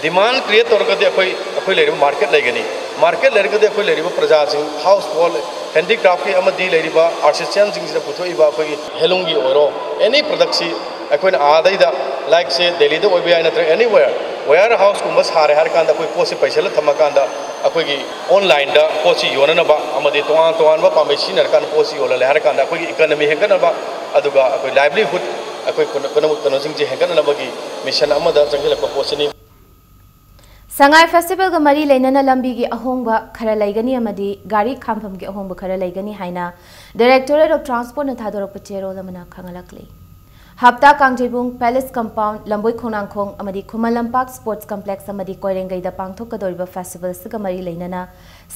ꯗꯤꯃꯥꯟ ꯀ꯭ꯔꯤꯌꯦꯠ ꯇꯧꯔꯒꯗꯤ ꯑꯩꯈꯣꯏ ꯑꯩꯈꯣꯏ ꯂꯩꯔꯤꯕ ꯃꯥꯔꯀꯦꯠ ꯂꯩꯒꯅꯤ꯫ ꯃꯥꯔꯀꯦꯠ ꯂꯩꯔꯒꯗꯤ ꯑꯩꯈꯣꯏ ꯂꯩꯔꯤꯕ ꯄ꯭ꯔꯖꯥꯁꯤꯡ, ꯍꯥꯎꯁ ꯍꯣꯜ, ꯍꯦꯟꯗꯤꯀ꯭ꯔꯥꯐꯀꯤ ꯑꯃꯗꯤ ꯂꯩꯔꯤꯕ ꯑꯥꯔꯇꯤꯁꯤꯌꯥꯟꯁꯤꯡꯁꯤꯅ ꯄꯨꯊꯣꯛꯏꯕ ꯑꯩꯈꯣꯏꯒꯤ ꯍꯦꯟꯂꯨꯝꯒꯤ ꯑꯣꯏꯔꯣ, ꯑꯦꯅꯤ ꯄ꯭ꯔꯗꯛꯁꯤ ꯑꯩꯈꯣꯏꯅ ꯑꯥꯗꯩꯗ, ꯂꯥꯏꯛꯁꯦ ꯗꯦꯜꯂꯤꯗ ꯑꯣꯏꯕ ꯌꯥꯏ, ꯅꯠꯇ꯭ꯔꯒ ꯑꯦꯅꯤꯋꯦꯌꯔ ꯋꯦꯌꯔ ꯍꯥꯎꯁꯀꯨꯝꯕ ꯁꯥꯔꯦ ꯍꯥꯏꯔ ꯀꯥꯟꯗ ꯑꯩꯈꯣꯏ ꯄꯣꯠꯁꯦ ꯄꯩꯁꯤꯜꯂ ꯊꯝꯃꯀꯥꯟꯗ ꯑꯩꯈꯣꯏꯒꯤ ꯑꯣꯟꯂꯥꯏꯟꯗ ꯄꯣꯠꯁꯤ ꯌꯣꯟꯅꯅꯕ ꯑꯃꯗꯤ ꯇꯣꯉꯥꯟ ꯇꯣꯉꯥꯟꯕ ꯄꯥꯝꯕꯩ ꯁꯤꯖꯤꯟꯅꯔꯀꯥꯟꯗ ꯄꯣꯠꯁꯤ ꯌꯣꯜꯍꯜꯂꯦ ꯍꯥꯏꯔ ꯀꯥꯟꯗ ꯑꯩꯈꯣꯏꯒꯤ ꯏꯀꯅꯃꯤ ꯍꯦꯟꯒꯠꯅꯕ, ꯑꯗꯨꯒ ꯑꯩꯈꯣꯏ ꯂꯥꯏꯚꯂꯤꯍꯨꯗ, ꯑꯩꯈꯣꯏ ꯀꯩꯅꯣ- ꯀꯩꯅꯣ- ꯀꯩꯅꯣꯁꯤꯡꯁꯦ ꯍꯦꯟꯒꯠꯅꯅꯕꯒꯤ ꯃꯤꯁꯟ ꯑꯃꯗ ꯆꯪꯁꯤꯜꯂꯛꯄ ꯄꯣꯠꯁꯤꯅꯤ꯫ ꯁꯉꯥꯏ ꯐꯦꯁꯇꯤꯚꯦꯜꯒ ꯃꯔꯤ ꯂꯩꯅꯅ ꯂꯝꯕꯤꯒꯤ ꯑꯍꯣꯡꯕ ꯈꯔ ꯂꯩꯒꯅꯤ ꯑꯃꯗꯤ ꯒꯥꯔꯤ ꯈꯥꯝꯐꯝꯒꯤ ꯑꯍꯣꯡꯕ ꯈꯔ ꯂꯩꯒꯅꯤ ꯍꯥꯏꯅ Directorate of Transportꯅ ꯊꯥꯗꯣꯔꯛꯄ ꯆꯦꯔꯣꯜ ꯑꯃꯅ ꯈꯪꯍꯜꯂꯛꯂꯤ꯫ ꯍꯞꯇꯥ ꯀꯥꯡꯖꯩꯕꯨꯡ, ꯄꯦꯂꯦꯁ ꯀꯝꯄꯥꯎꯟ, ꯂꯝꯕꯣꯏ ꯈꯣꯡꯅꯥꯡꯈꯣꯡ ꯑꯃꯗꯤ ꯈꯨꯃꯟ ꯂꯝꯄꯥꯛ ꯁ꯭ꯄꯣꯔꯠꯁ ꯀꯝꯄ꯭ꯂꯦꯛꯁ ꯑꯃꯗꯤ ꯀꯣꯏꯔꯦꯡꯒꯩꯗ ꯄꯥꯡꯊꯣꯛꯀꯗꯧꯔꯤꯕ ꯐꯦꯁꯇꯤꯚꯦꯜꯁꯤꯒ ꯃꯔꯤ ꯂꯩꯅꯅ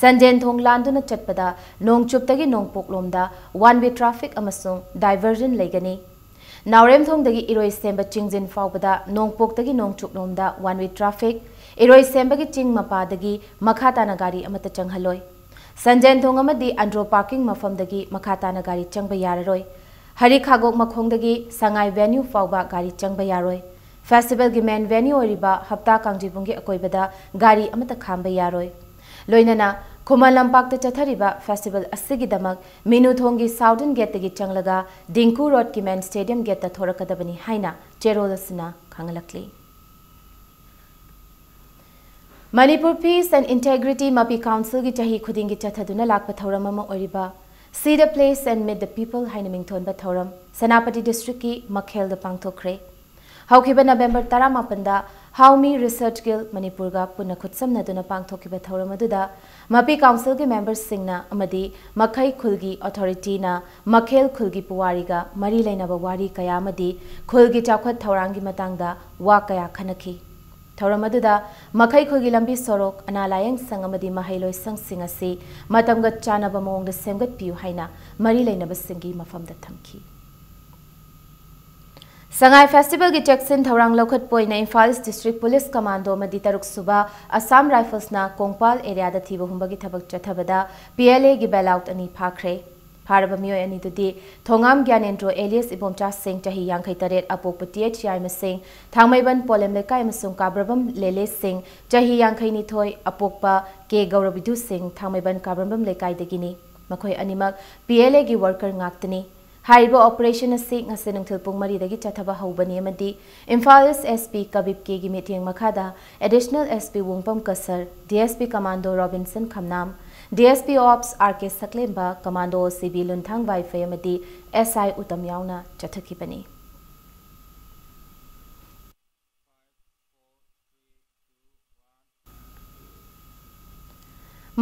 ꯁꯟꯖꯦꯟ ꯊꯣꯡ ꯂꯥꯟꯗꯨꯅ ꯆꯠꯄꯗ ꯅꯣꯡꯆꯨꯞꯇꯒꯤ ꯅꯣꯡꯄꯣꯛꯂꯣꯝꯗ ꯋꯥꯟ ꯋꯦ ꯇ꯭ꯔꯥꯐꯤꯛ ꯑꯃꯁꯨꯡ ꯗꯥꯏꯚꯔꯖꯟ ꯂꯩꯒꯅꯤ꯫ ꯅꯥꯎꯔꯦꯝꯊꯣꯡꯗꯒꯤ ꯏꯔꯣꯏꯁꯦꯝꯕ ꯆꯤꯡꯖꯤꯟ ꯐꯥꯎꯕꯗ ꯅꯣꯡꯄꯣꯛꯇꯒꯤ ꯅꯣꯡꯆꯨꯞꯂꯣꯝꯗ ꯋꯥꯟ ꯋꯦ ꯇ꯭ꯔꯥꯐꯤꯛ, ꯏꯔꯣꯏꯁꯦꯝꯕꯒꯤ ꯆꯤꯡ ꯃꯄꯥꯗꯒꯤ ꯃꯈꯥ ꯇꯥꯅ ꯒꯥꯔꯤ ꯑꯃꯠꯇ ꯆꯪꯍꯜꯂꯣꯏ꯫ ꯁꯟꯖꯦꯟꯊꯣꯡ ꯑꯃꯗꯤ ꯑꯟꯗ꯭ꯔꯣ ꯄꯥꯔꯀꯤꯡ ꯃꯐꯝꯗꯒꯤ ꯃꯈꯥ ꯇꯥꯅ ꯒꯥꯔꯤ ꯆꯪꯕ ꯌꯥꯔꯔꯣꯏ꯫ ꯍꯔꯤ ꯈꯥꯒꯣꯛ ꯃꯈꯣꯡꯗꯒꯤ ꯁꯉꯥꯏ ꯚꯦꯅ꯭ꯌꯨ ꯐꯥꯎꯕ ꯒꯥꯔꯤ ꯆꯪꯕ ꯌꯥꯔꯣꯏ꯫ ꯐꯦꯁꯇꯤꯚꯦꯜꯒꯤ ꯃꯦꯟ ꯚꯦꯅ꯭ꯌꯨ ꯑꯣꯏꯔꯤꯕ ꯍꯞꯇꯥ ꯀꯥꯡꯖꯩꯕꯨꯡꯒꯤ ꯑꯀꯣꯏꯕꯗ ꯒꯥꯔꯤ ꯑꯃꯠꯇ ꯈꯥꯝꯕ ꯌꯥꯔꯣꯏ꯫ ꯂꯣꯏꯅꯅ ꯈꯨꯃꯟ ꯂꯝꯄꯥꯛꯇ ꯆꯠꯊꯔꯤꯕ ꯐꯦꯁꯇꯤꯚꯦꯜ ꯑꯁꯤꯒꯤꯗꯃꯛ ꯃꯤꯅꯨꯊꯣꯡꯒꯤ ꯁꯥꯎꯗꯔꯟ ꯒꯦꯠꯇꯒꯤ ꯆꯪꯂꯒ ꯗꯤꯡꯀꯨ ꯔꯣꯗꯀꯤ ꯃꯦꯟ ꯁ꯭ꯇꯦꯗꯤꯌꯝ ꯒꯦꯠꯇ ꯊꯣꯔꯛꯀꯗꯕꯅꯤ ꯍꯥꯏꯅ ꯆꯦꯔꯣꯜ ꯑꯁꯤꯅ ꯈꯪꯍꯜꯂꯛꯂꯤ꯫ Manipur Peace and Integrity ꯃꯄꯤ ꯀꯥꯎꯟꯁꯤꯜꯒꯤ ꯆꯍꯤ ꯈꯨꯗꯤꯡꯒꯤ ꯆꯠꯊꯗꯨꯅ ꯂꯥꯛꯄ ꯊꯧꯔꯝ ꯑꯃ ꯑꯣꯏꯔꯤꯕ See the Place and Meet the People ꯍꯥꯏꯅ ꯃꯤꯡꯊꯣꯟꯕ ꯊꯧꯔꯝ ꯁꯦꯅꯥꯄꯇꯤ ꯗꯤꯁꯇ꯭ꯔꯤꯛꯀꯤ ꯃꯈꯦꯜꯗ ꯄꯥꯡꯊꯣꯛꯈ꯭ꯔꯦ꯫ ꯍꯧꯈꯤꯕ November ꯇꯔꯥꯃꯥꯄꯟꯗ How Me Research Guild ꯃꯅꯤꯄꯨꯔꯒ ꯄꯨꯟꯅ ꯈꯨꯠꯁꯝꯅꯗꯨꯅ ꯄꯥꯡꯊꯣꯛꯈꯤꯕ ꯊꯧꯔꯝ ꯑꯗꯨꯗ ꯃꯄꯤ ꯀꯥꯎꯟꯁꯤꯜꯒꯤ ꯃꯦꯝꯕꯔꯁꯤꯡꯅ ꯑꯃꯗꯤ ꯃꯈꯩ ꯈꯨꯜꯒꯤ ꯑꯣꯊꯣꯔꯤꯇꯤꯅ ꯃꯈꯦꯜ ꯈꯨꯜꯒꯤ ꯄꯨꯋꯥꯔꯤꯒ ꯃꯔꯤ ꯂꯩꯅꯕ ꯋꯥꯔꯤ ꯀꯌꯥ ꯑꯃꯗꯤ ꯈꯨꯜꯒꯤ ꯆꯥꯎꯈꯠ ꯊꯧꯔꯥꯡꯒꯤ ꯃꯇꯥꯡꯗ ꯋꯥ ꯀꯌꯥ ꯈꯟꯅꯈꯤ꯫ ꯊꯧꯔꯝ ꯑꯗꯨꯗ ꯃꯈꯩ ꯈꯨꯜꯒꯤ ꯂꯝꯕꯤ ꯁꯣꯔꯣꯛ, ꯑꯅꯥ ꯂꯥꯌꯦꯡ ꯁꯪ ꯑꯃꯗꯤ ꯃꯍꯩꯂꯣꯏ ꯁꯪꯁꯤꯡ ꯑꯁꯤ ꯃꯇꯝꯒ ꯆꯥꯟꯅꯕ ꯃꯑꯣꯡꯗ ꯁꯦꯝꯒꯠꯄꯤꯌꯨ ꯍꯥꯏꯅ ꯃꯔꯤ ꯂꯩꯅꯕꯁꯤꯡꯒꯤ ꯃꯐꯝꯗ ꯊꯝꯈꯤ꯫ ꯁꯉꯥꯏ ꯐꯦꯁꯇꯤꯚꯦꯜꯒꯤ ꯆꯦꯛꯁꯤꯟ ꯊꯧꯔꯥꯡ ꯂꯧꯈꯠꯄ ꯑꯣꯏꯅ ꯏꯝꯐꯥꯜ ꯏꯁ ꯗꯤꯁꯇ꯭ꯔꯤꯛ ꯄꯨꯂꯤꯁ ꯀꯃꯥꯟꯗꯣ ꯑꯃꯗꯤ ꯇꯔꯨꯛ ꯁꯨꯕ ꯑꯁꯥꯝ ꯔꯥꯏꯐꯜꯁꯅ ꯀꯣꯡꯄꯥꯜ ꯑꯦꯔꯤꯌꯥꯗ ꯊꯤꯕ ꯍꯨꯝꯕꯒꯤ ꯊꯕꯛ ꯆꯠꯊꯕꯗ ꯄꯤ ꯑꯦꯜ ꯑꯦꯒꯤ ꯕꯦꯜ ꯑꯥꯎꯠ ꯑꯅꯤ ꯐꯥꯈ꯭ꯔꯦ꯫ ꯐꯥꯔꯕ ꯃꯤꯑꯣꯏ ꯑꯅꯤꯗꯨꯗꯤ ꯊꯣꯉꯥꯝ ꯒ꯭ꯌꯥꯅꯦꯟꯗ꯭ꯔꯣ ꯑꯦꯂꯤꯌꯁ ꯏꯕꯣꯝꯆꯥ ꯁꯤꯡ, ꯆꯍꯤ ꯌꯥꯡꯈꯩ ꯇꯔꯦꯠ, ꯑꯄꯣꯛꯄ ꯇꯤ ꯑꯩꯆ ꯌꯥꯏꯃ ꯁꯤꯡ, ꯊꯥꯡꯃꯩꯕꯟ ꯄꯣꯂꯦꯝ ꯂꯩꯀꯥꯏ, ꯑꯃꯁꯨꯡ ꯀꯥꯕ꯭ꯔꯕꯝ ꯂꯦꯂꯦ ꯁꯤꯡ, ꯆꯍꯤ ꯌꯥꯡꯈꯩ ꯅꯤꯊꯣꯏ, ꯑꯄꯣꯛꯄ ꯀꯦ ꯒꯧꯔꯕꯤꯙꯨ ꯁꯤꯡ, ꯊꯥꯡꯃꯩꯕꯟ ꯀꯥꯕ꯭ꯔꯕꯝ ꯂꯩꯀꯥꯏꯗꯒꯤꯅꯤ꯫ ꯃꯈꯣꯏ ꯑꯅꯤꯃꯛ ꯄꯤ ꯑꯦꯜ ꯑꯦꯒꯤ ꯋꯥꯔꯀꯔ ꯉꯥꯛꯇꯅꯤ꯫ ꯍꯥꯏꯔꯤꯕ ꯑꯣꯄꯔꯦꯁꯟ ꯑꯁꯤ ꯉꯁꯤ ꯅꯨꯡꯊꯤꯜ ꯄꯨꯡ ꯃꯔꯤꯗꯒꯤ ꯆꯠꯊꯕ ꯍꯧꯕꯅꯤ ꯑꯃꯗꯤ ꯏꯝꯐꯥꯜ ꯏꯁ ꯑꯦꯁ ꯄꯤ ꯀꯕꯤꯞ ꯀꯦꯒꯤ ꯃꯤꯠꯌꯦꯡ ꯃꯈꯥꯗ ꯑꯦꯗꯤꯁꯅꯦꯜ ꯑꯦꯁ ꯄꯤ ꯋꯣꯡꯄꯝ ꯀꯁꯔ, D S P commando Robinson Khamnam, D S P ops R K ꯁꯛꯂꯦꯝꯕ, ꯀꯃꯥꯟꯗꯣ ꯑꯣ ꯁꯤ ꯕꯤ ꯂꯨꯟꯊꯥꯡ ꯋꯥꯏꯐꯩ ꯑꯃꯗꯤ ꯑꯦꯁ ꯑꯥꯏ ꯎꯇꯝ ꯌꯥꯎꯅ ꯆꯠꯊꯈꯤꯕꯅꯤ꯫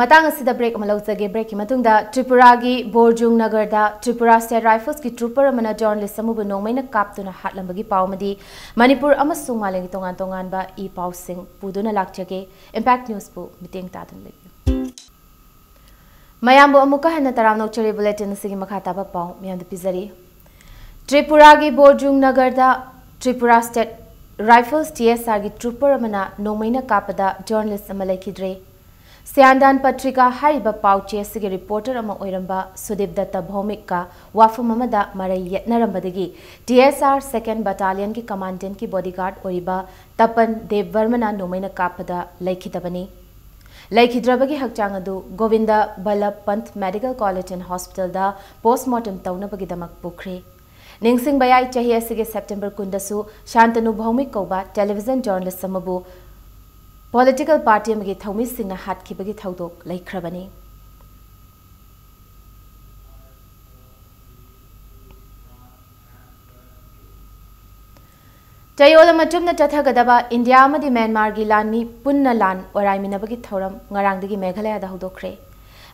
ꯃꯇꯥꯡ ꯑꯁꯤꯗ ꯕ꯭ꯔꯦꯛ ꯑꯃ ꯂꯧꯖꯒꯦ꯫ ꯕ꯭ꯔꯦꯛꯀꯤ ꯃꯇꯨꯡꯗ ꯇ꯭ꯔꯤꯄꯨꯔꯥꯒꯤ ꯕꯣꯔꯖꯨꯡ ꯅꯒꯔꯗ ꯇ꯭ꯔꯤꯄꯨꯔꯥ ꯁ꯭ꯇꯦꯠ ꯔꯥꯏꯐꯜꯁꯀꯤ ꯇ꯭ꯔꯨꯄꯔ ꯑꯃꯅ ꯖꯔꯅꯦꯂꯤꯁ ꯑꯃꯕꯨ ꯅꯣꯡꯃꯩꯅ ꯀꯥꯞꯇꯨꯅ ꯍꯥꯠꯂꯝꯕꯒꯤ ꯄꯥꯎ ꯑꯃꯗꯤ ꯃꯅꯤꯄꯨꯔ ꯑꯃꯁꯨꯡ ꯃꯥꯂꯦꯝꯒꯤ ꯇꯣꯉꯥꯟ ꯇꯣꯉꯥꯟꯕ ꯏ ꯄꯥꯎꯁꯤꯡ ꯄꯨꯗꯨꯅ ꯂꯥꯛꯆꯒꯦ꯫ ꯏꯝꯄꯦꯛ ꯅ꯭ꯌꯨꯁꯄꯨ ꯃꯤꯠꯌꯦꯡ ꯇꯥꯗꯨꯅ ꯂꯩꯕꯤꯌꯨ꯫ ꯃꯌꯥꯝꯕꯨ ꯑꯃꯨꯛꯀ ꯍꯟꯅ ꯇꯔꯥꯝꯅ ꯑꯣꯛꯆꯔꯤ꯫ ꯕꯨꯂꯦꯇꯤꯟ ꯑꯁꯤꯒꯤ ꯃꯈꯥ ꯇꯥꯕ ꯄꯥꯎ ꯃꯤꯌꯥꯝꯗ ꯄꯤꯖꯔꯤ꯫ ꯇ꯭ꯔꯤꯄꯨꯔꯥꯒꯤ ꯕꯣꯔꯖꯨꯡ ꯅꯒꯔꯗ ꯇ꯭ꯔꯤꯄꯨꯔꯥ ꯁ꯭ꯇꯦꯠ ꯔꯥꯏꯐꯜꯁ, ꯇꯤ ꯑꯦꯁ ꯑꯥꯔꯒꯤ ꯇ꯭ꯔꯨꯄꯔ ꯑꯃꯅ ꯅꯣꯡꯃꯩꯅ ꯀꯥꯞꯄꯗ ꯖꯔꯅꯦꯂꯤꯁ ꯑꯃ ꯂꯩꯈꯤꯗ꯭ꯔꯦ꯫ ꯁ꯭ꯌꯥꯟꯗꯥꯟ ꯄꯠꯔꯤꯀꯥ ꯍꯥꯏꯔꯤꯕ ꯄꯥꯎ ꯆꯦ ꯑꯁꯤꯒꯤ ꯔꯤꯄꯣꯔꯇꯔ ꯑꯃ ꯑꯣꯏꯔꯝꯕ ꯁꯨꯗꯤꯞ ꯗꯠꯇ ꯚꯧꯃꯤꯛꯀ ꯋꯥꯐꯝ ꯑꯃꯗ ꯃꯔꯩ ꯌꯦꯠꯅꯔꯝꯕꯗꯒꯤ ꯇꯤ ꯑꯦꯁ ꯑꯥꯔ ꯁꯦꯀꯦꯟ ꯕꯠꯇꯥꯂꯤꯌꯟꯒꯤ ꯀꯃꯥꯟꯗꯦꯟꯠꯀꯤ ꯕꯣꯗꯤꯒꯥꯔꯗ ꯑꯣꯏꯔꯤꯕ ꯇꯄꯟ ꯗꯦꯕ ꯕꯔꯃꯅ ꯅꯣꯡꯃꯩꯅ ꯀꯥꯞꯄꯗ ꯂꯩꯈꯤꯗꯕꯅꯤ꯫ ꯂꯩꯈꯤꯗ꯭ꯔꯕꯒꯤ ꯍꯛꯆꯥꯡ ꯑꯗꯨ ꯒꯣꯕꯤꯟꯗ ꯕꯜꯂꯚ ꯄꯟꯊ ꯃꯦꯗꯤꯀꯦꯜ ꯀꯣꯂꯦꯖ ꯑꯦꯟ ꯍꯣꯁꯄꯤꯇꯥꯜꯗ ꯄꯣꯁꯃꯣꯔꯇꯦꯝ ꯇꯧꯅꯕꯒꯤꯗꯃꯛ ꯄꯨꯈ꯭ꯔꯦ꯫ ꯅꯤꯡꯁꯤꯡꯕ ꯌꯥꯏ, ꯆꯍꯤ ꯑꯁꯤꯒꯤ ꯁꯦꯞꯇꯦꯝꯕꯔ ꯀꯨꯟꯗꯁꯨ ꯁꯥꯟꯇꯅꯨ ꯚꯧꯃꯤꯛ ꯀꯧꯕ ꯇꯦꯂꯤꯚꯤꯖꯟ ꯖꯔꯅꯦꯂꯤꯁ ꯑꯃꯕꯨ ꯄꯣꯂꯤꯇꯤꯀꯦꯜ ꯄꯥꯔꯇꯤ ꯑꯃꯒꯤ ꯊꯧꯃꯤꯁꯤꯡꯅ ꯍꯥꯠꯈꯤꯕꯒꯤ ꯊꯧꯗꯣꯛ ꯂꯩꯈ꯭ꯔꯕꯅꯤ꯫ ꯆꯌꯣꯜ ꯑꯃ ꯆꯨꯞꯅ ꯆꯠꯊꯒꯗꯕ ꯏꯟꯗꯤꯌꯥ ꯑꯃꯗꯤ ꯃ꯭ꯌꯥꯟꯃꯥꯔꯒꯤ ꯂꯥꯟꯃꯤ ꯄꯨꯟꯅ ꯂꯥꯟ ꯑꯣꯔꯥꯏꯃꯤꯟꯅꯕꯒꯤ ꯊꯧꯔꯝ ꯉꯔꯥꯡꯗꯒꯤ ꯃꯦꯘꯥꯂꯌꯥꯗ ꯍꯧꯗꯣꯛꯈ꯭ꯔꯦ꯫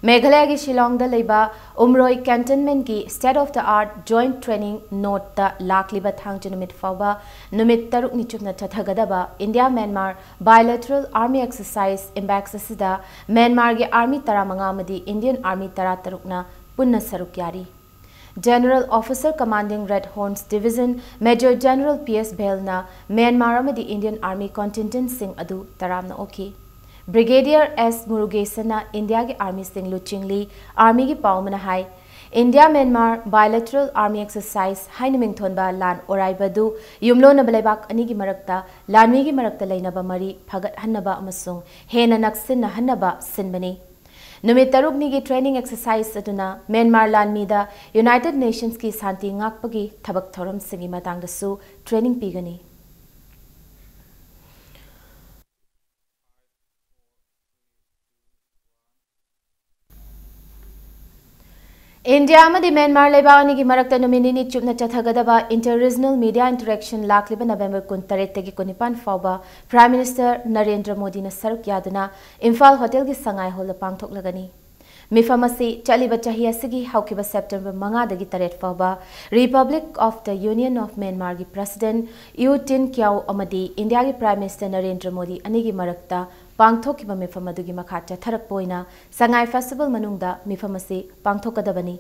ꯃꯦꯘꯥꯂꯌꯥꯒꯤ ꯁꯤꯂꯣꯡꯗ ꯂꯩꯕ ꯎꯝꯔꯣꯏ ꯀꯦꯟꯇꯟꯃꯦꯟꯠꯀꯤ State of the Art Joint Training Node ꯇ ꯂꯥꯛꯂꯤꯕ ꯊꯥꯡꯖ ꯅꯨꯃꯤꯠ ꯐꯥꯎꯕ ꯅꯨꯃꯤꯠ ꯇꯔꯨꯛꯅꯤ ꯆꯨꯞꯅ ꯆꯠꯊꯒꯗꯕ India Myanmar Bilateral Army Exercise, ꯏꯝꯕꯦꯛꯁ ꯑꯁꯤꯗ ꯃ꯭ꯌꯥꯟꯃꯥꯔꯒꯤ ꯑꯥꯔꯃꯤ ꯇꯔꯥꯃꯉꯥ ꯑꯃꯗꯤ ꯏꯟꯗꯤꯌꯟ ꯑꯥꯔꯃꯤ ꯇꯔꯥꯇꯔꯨꯛꯅ ꯄꯨꯟꯅ ꯁꯔꯨꯛ ꯌꯥꯔꯤ꯫ General Officer Commanding Red Horns Division Major General P S Bhel ꯅ ꯃ꯭ꯌꯥꯟꯃꯥꯔ ꯑꯃꯗꯤ Indian Army contingent ꯁꯤꯡ ꯑꯗꯨ ꯇꯔꯥꯝꯅ ꯑꯣꯛꯈꯤ꯫ Brigadier S Murugesan ꯅ ꯏꯟꯗꯤꯌꯥꯒꯤ army ꯁꯤꯡ ꯂꯨꯆꯤꯡꯂꯤ꯫ Army ꯒꯤ ꯄꯥꯎ ꯑꯃꯅ ꯍꯥꯏ, India Myanmar bilateral army exercise ꯍꯥꯏꯅ ꯃꯤꯡꯊꯣꯟꯕ ꯂꯥꯟ ꯑꯣꯔꯥꯏꯕ ꯑꯗꯨ ꯌꯨꯝꯂꯣꯟꯅꯕ ꯂꯩꯕꯥꯛ ꯑꯅꯤꯒꯤ ꯃꯔꯛꯇ ꯂꯥꯟꯃꯤꯒꯤ ꯃꯔꯛꯇ ꯂꯩꯅꯕ ꯃꯔꯤ ꯐꯒꯠꯍꯟꯅꯕ ꯑꯃꯁꯨꯡ ꯍꯦꯟꯅ ꯅꯛꯁꯤꯟꯅꯍꯟꯅꯕ ꯁꯤꯟꯕꯅꯤ꯫ ꯅꯨꯃꯤꯠ ꯇꯔꯨꯛꯅꯤꯒꯤ training exercise ꯑꯗꯨꯅ ꯃ꯭ꯌꯥꯟꯃꯥꯔ ꯂꯥꯟꯃꯤꯗ United Nations ꯀꯤ ꯁꯥꯟꯇꯤ ꯉꯥꯛꯄꯒꯤ ꯊꯕꯛ ꯊꯧꯔꯝꯁꯤꯡꯒꯤ ꯃꯇꯥꯡꯗꯁꯨ training ꯄꯤꯒꯅꯤ꯫ ꯏꯟꯗꯤꯌꯥ ꯑꯃꯗꯤ ꯃ꯭ꯌꯥꯟꯃꯥꯔ ꯂꯩꯕꯥꯛ ꯑꯅꯤꯒꯤ ꯃꯔꯛꯇ ꯅꯨꯃꯤꯠ ꯅꯤꯅꯤ ꯆꯨꯞꯅ ꯆꯠꯊꯒꯗꯕ inter-regional media interaction ꯂꯥꯛꯂꯤꯕ November ꯀꯨꯟꯇꯔꯦꯠꯇꯒꯤ ꯀꯨꯟꯅꯤꯄꯥꯟ ꯐꯥꯎꯕ Prime Minister ꯅꯔꯦꯟꯗ꯭ꯔ ꯃꯣꯗꯤꯅ ꯁꯔꯨꯛ ꯌꯥꯗꯨꯅ ꯏꯝꯐꯥꯜ ꯍꯣꯇꯦꯜꯒꯤ ꯁꯉꯥꯏ ꯍꯣꯜꯗ ꯄꯥꯡꯊꯣꯛꯂꯒꯅꯤ꯫ ꯃꯤꯐꯝ ꯑꯁꯤ ꯆꯠꯂꯤꯕ ꯆꯍꯤ ꯑꯁꯤꯒꯤ ꯍꯧꯈꯤꯕ September ꯃꯉꯥꯗꯒꯤ ꯇꯔꯦꯠ ꯐꯥꯎꯕ Republic of the Union of Myanmar ꯒꯤ President U Tin Kyaw ꯑꯃꯗꯤ ꯏꯟꯗꯤꯌꯥꯒꯤ Prime Minister ꯅꯔꯦꯟꯗ꯭ꯔ ꯃꯣꯗꯤ ꯑꯅꯤꯒꯤ ꯃꯔꯛꯇ ꯄꯥꯡꯊꯣꯛꯈꯤꯕ ꯃꯤꯐꯝ ꯑꯗꯨꯒꯤ ꯃꯈꯥ ꯆꯠꯊꯔꯛꯄ ꯑꯣꯏꯅ ꯁꯉꯥꯏ Festival ꯃꯅꯨꯡꯗ ꯃꯤꯐꯝ ꯑꯁꯤ ꯄꯥꯡꯊꯣꯛꯀꯗꯕꯅꯤ꯫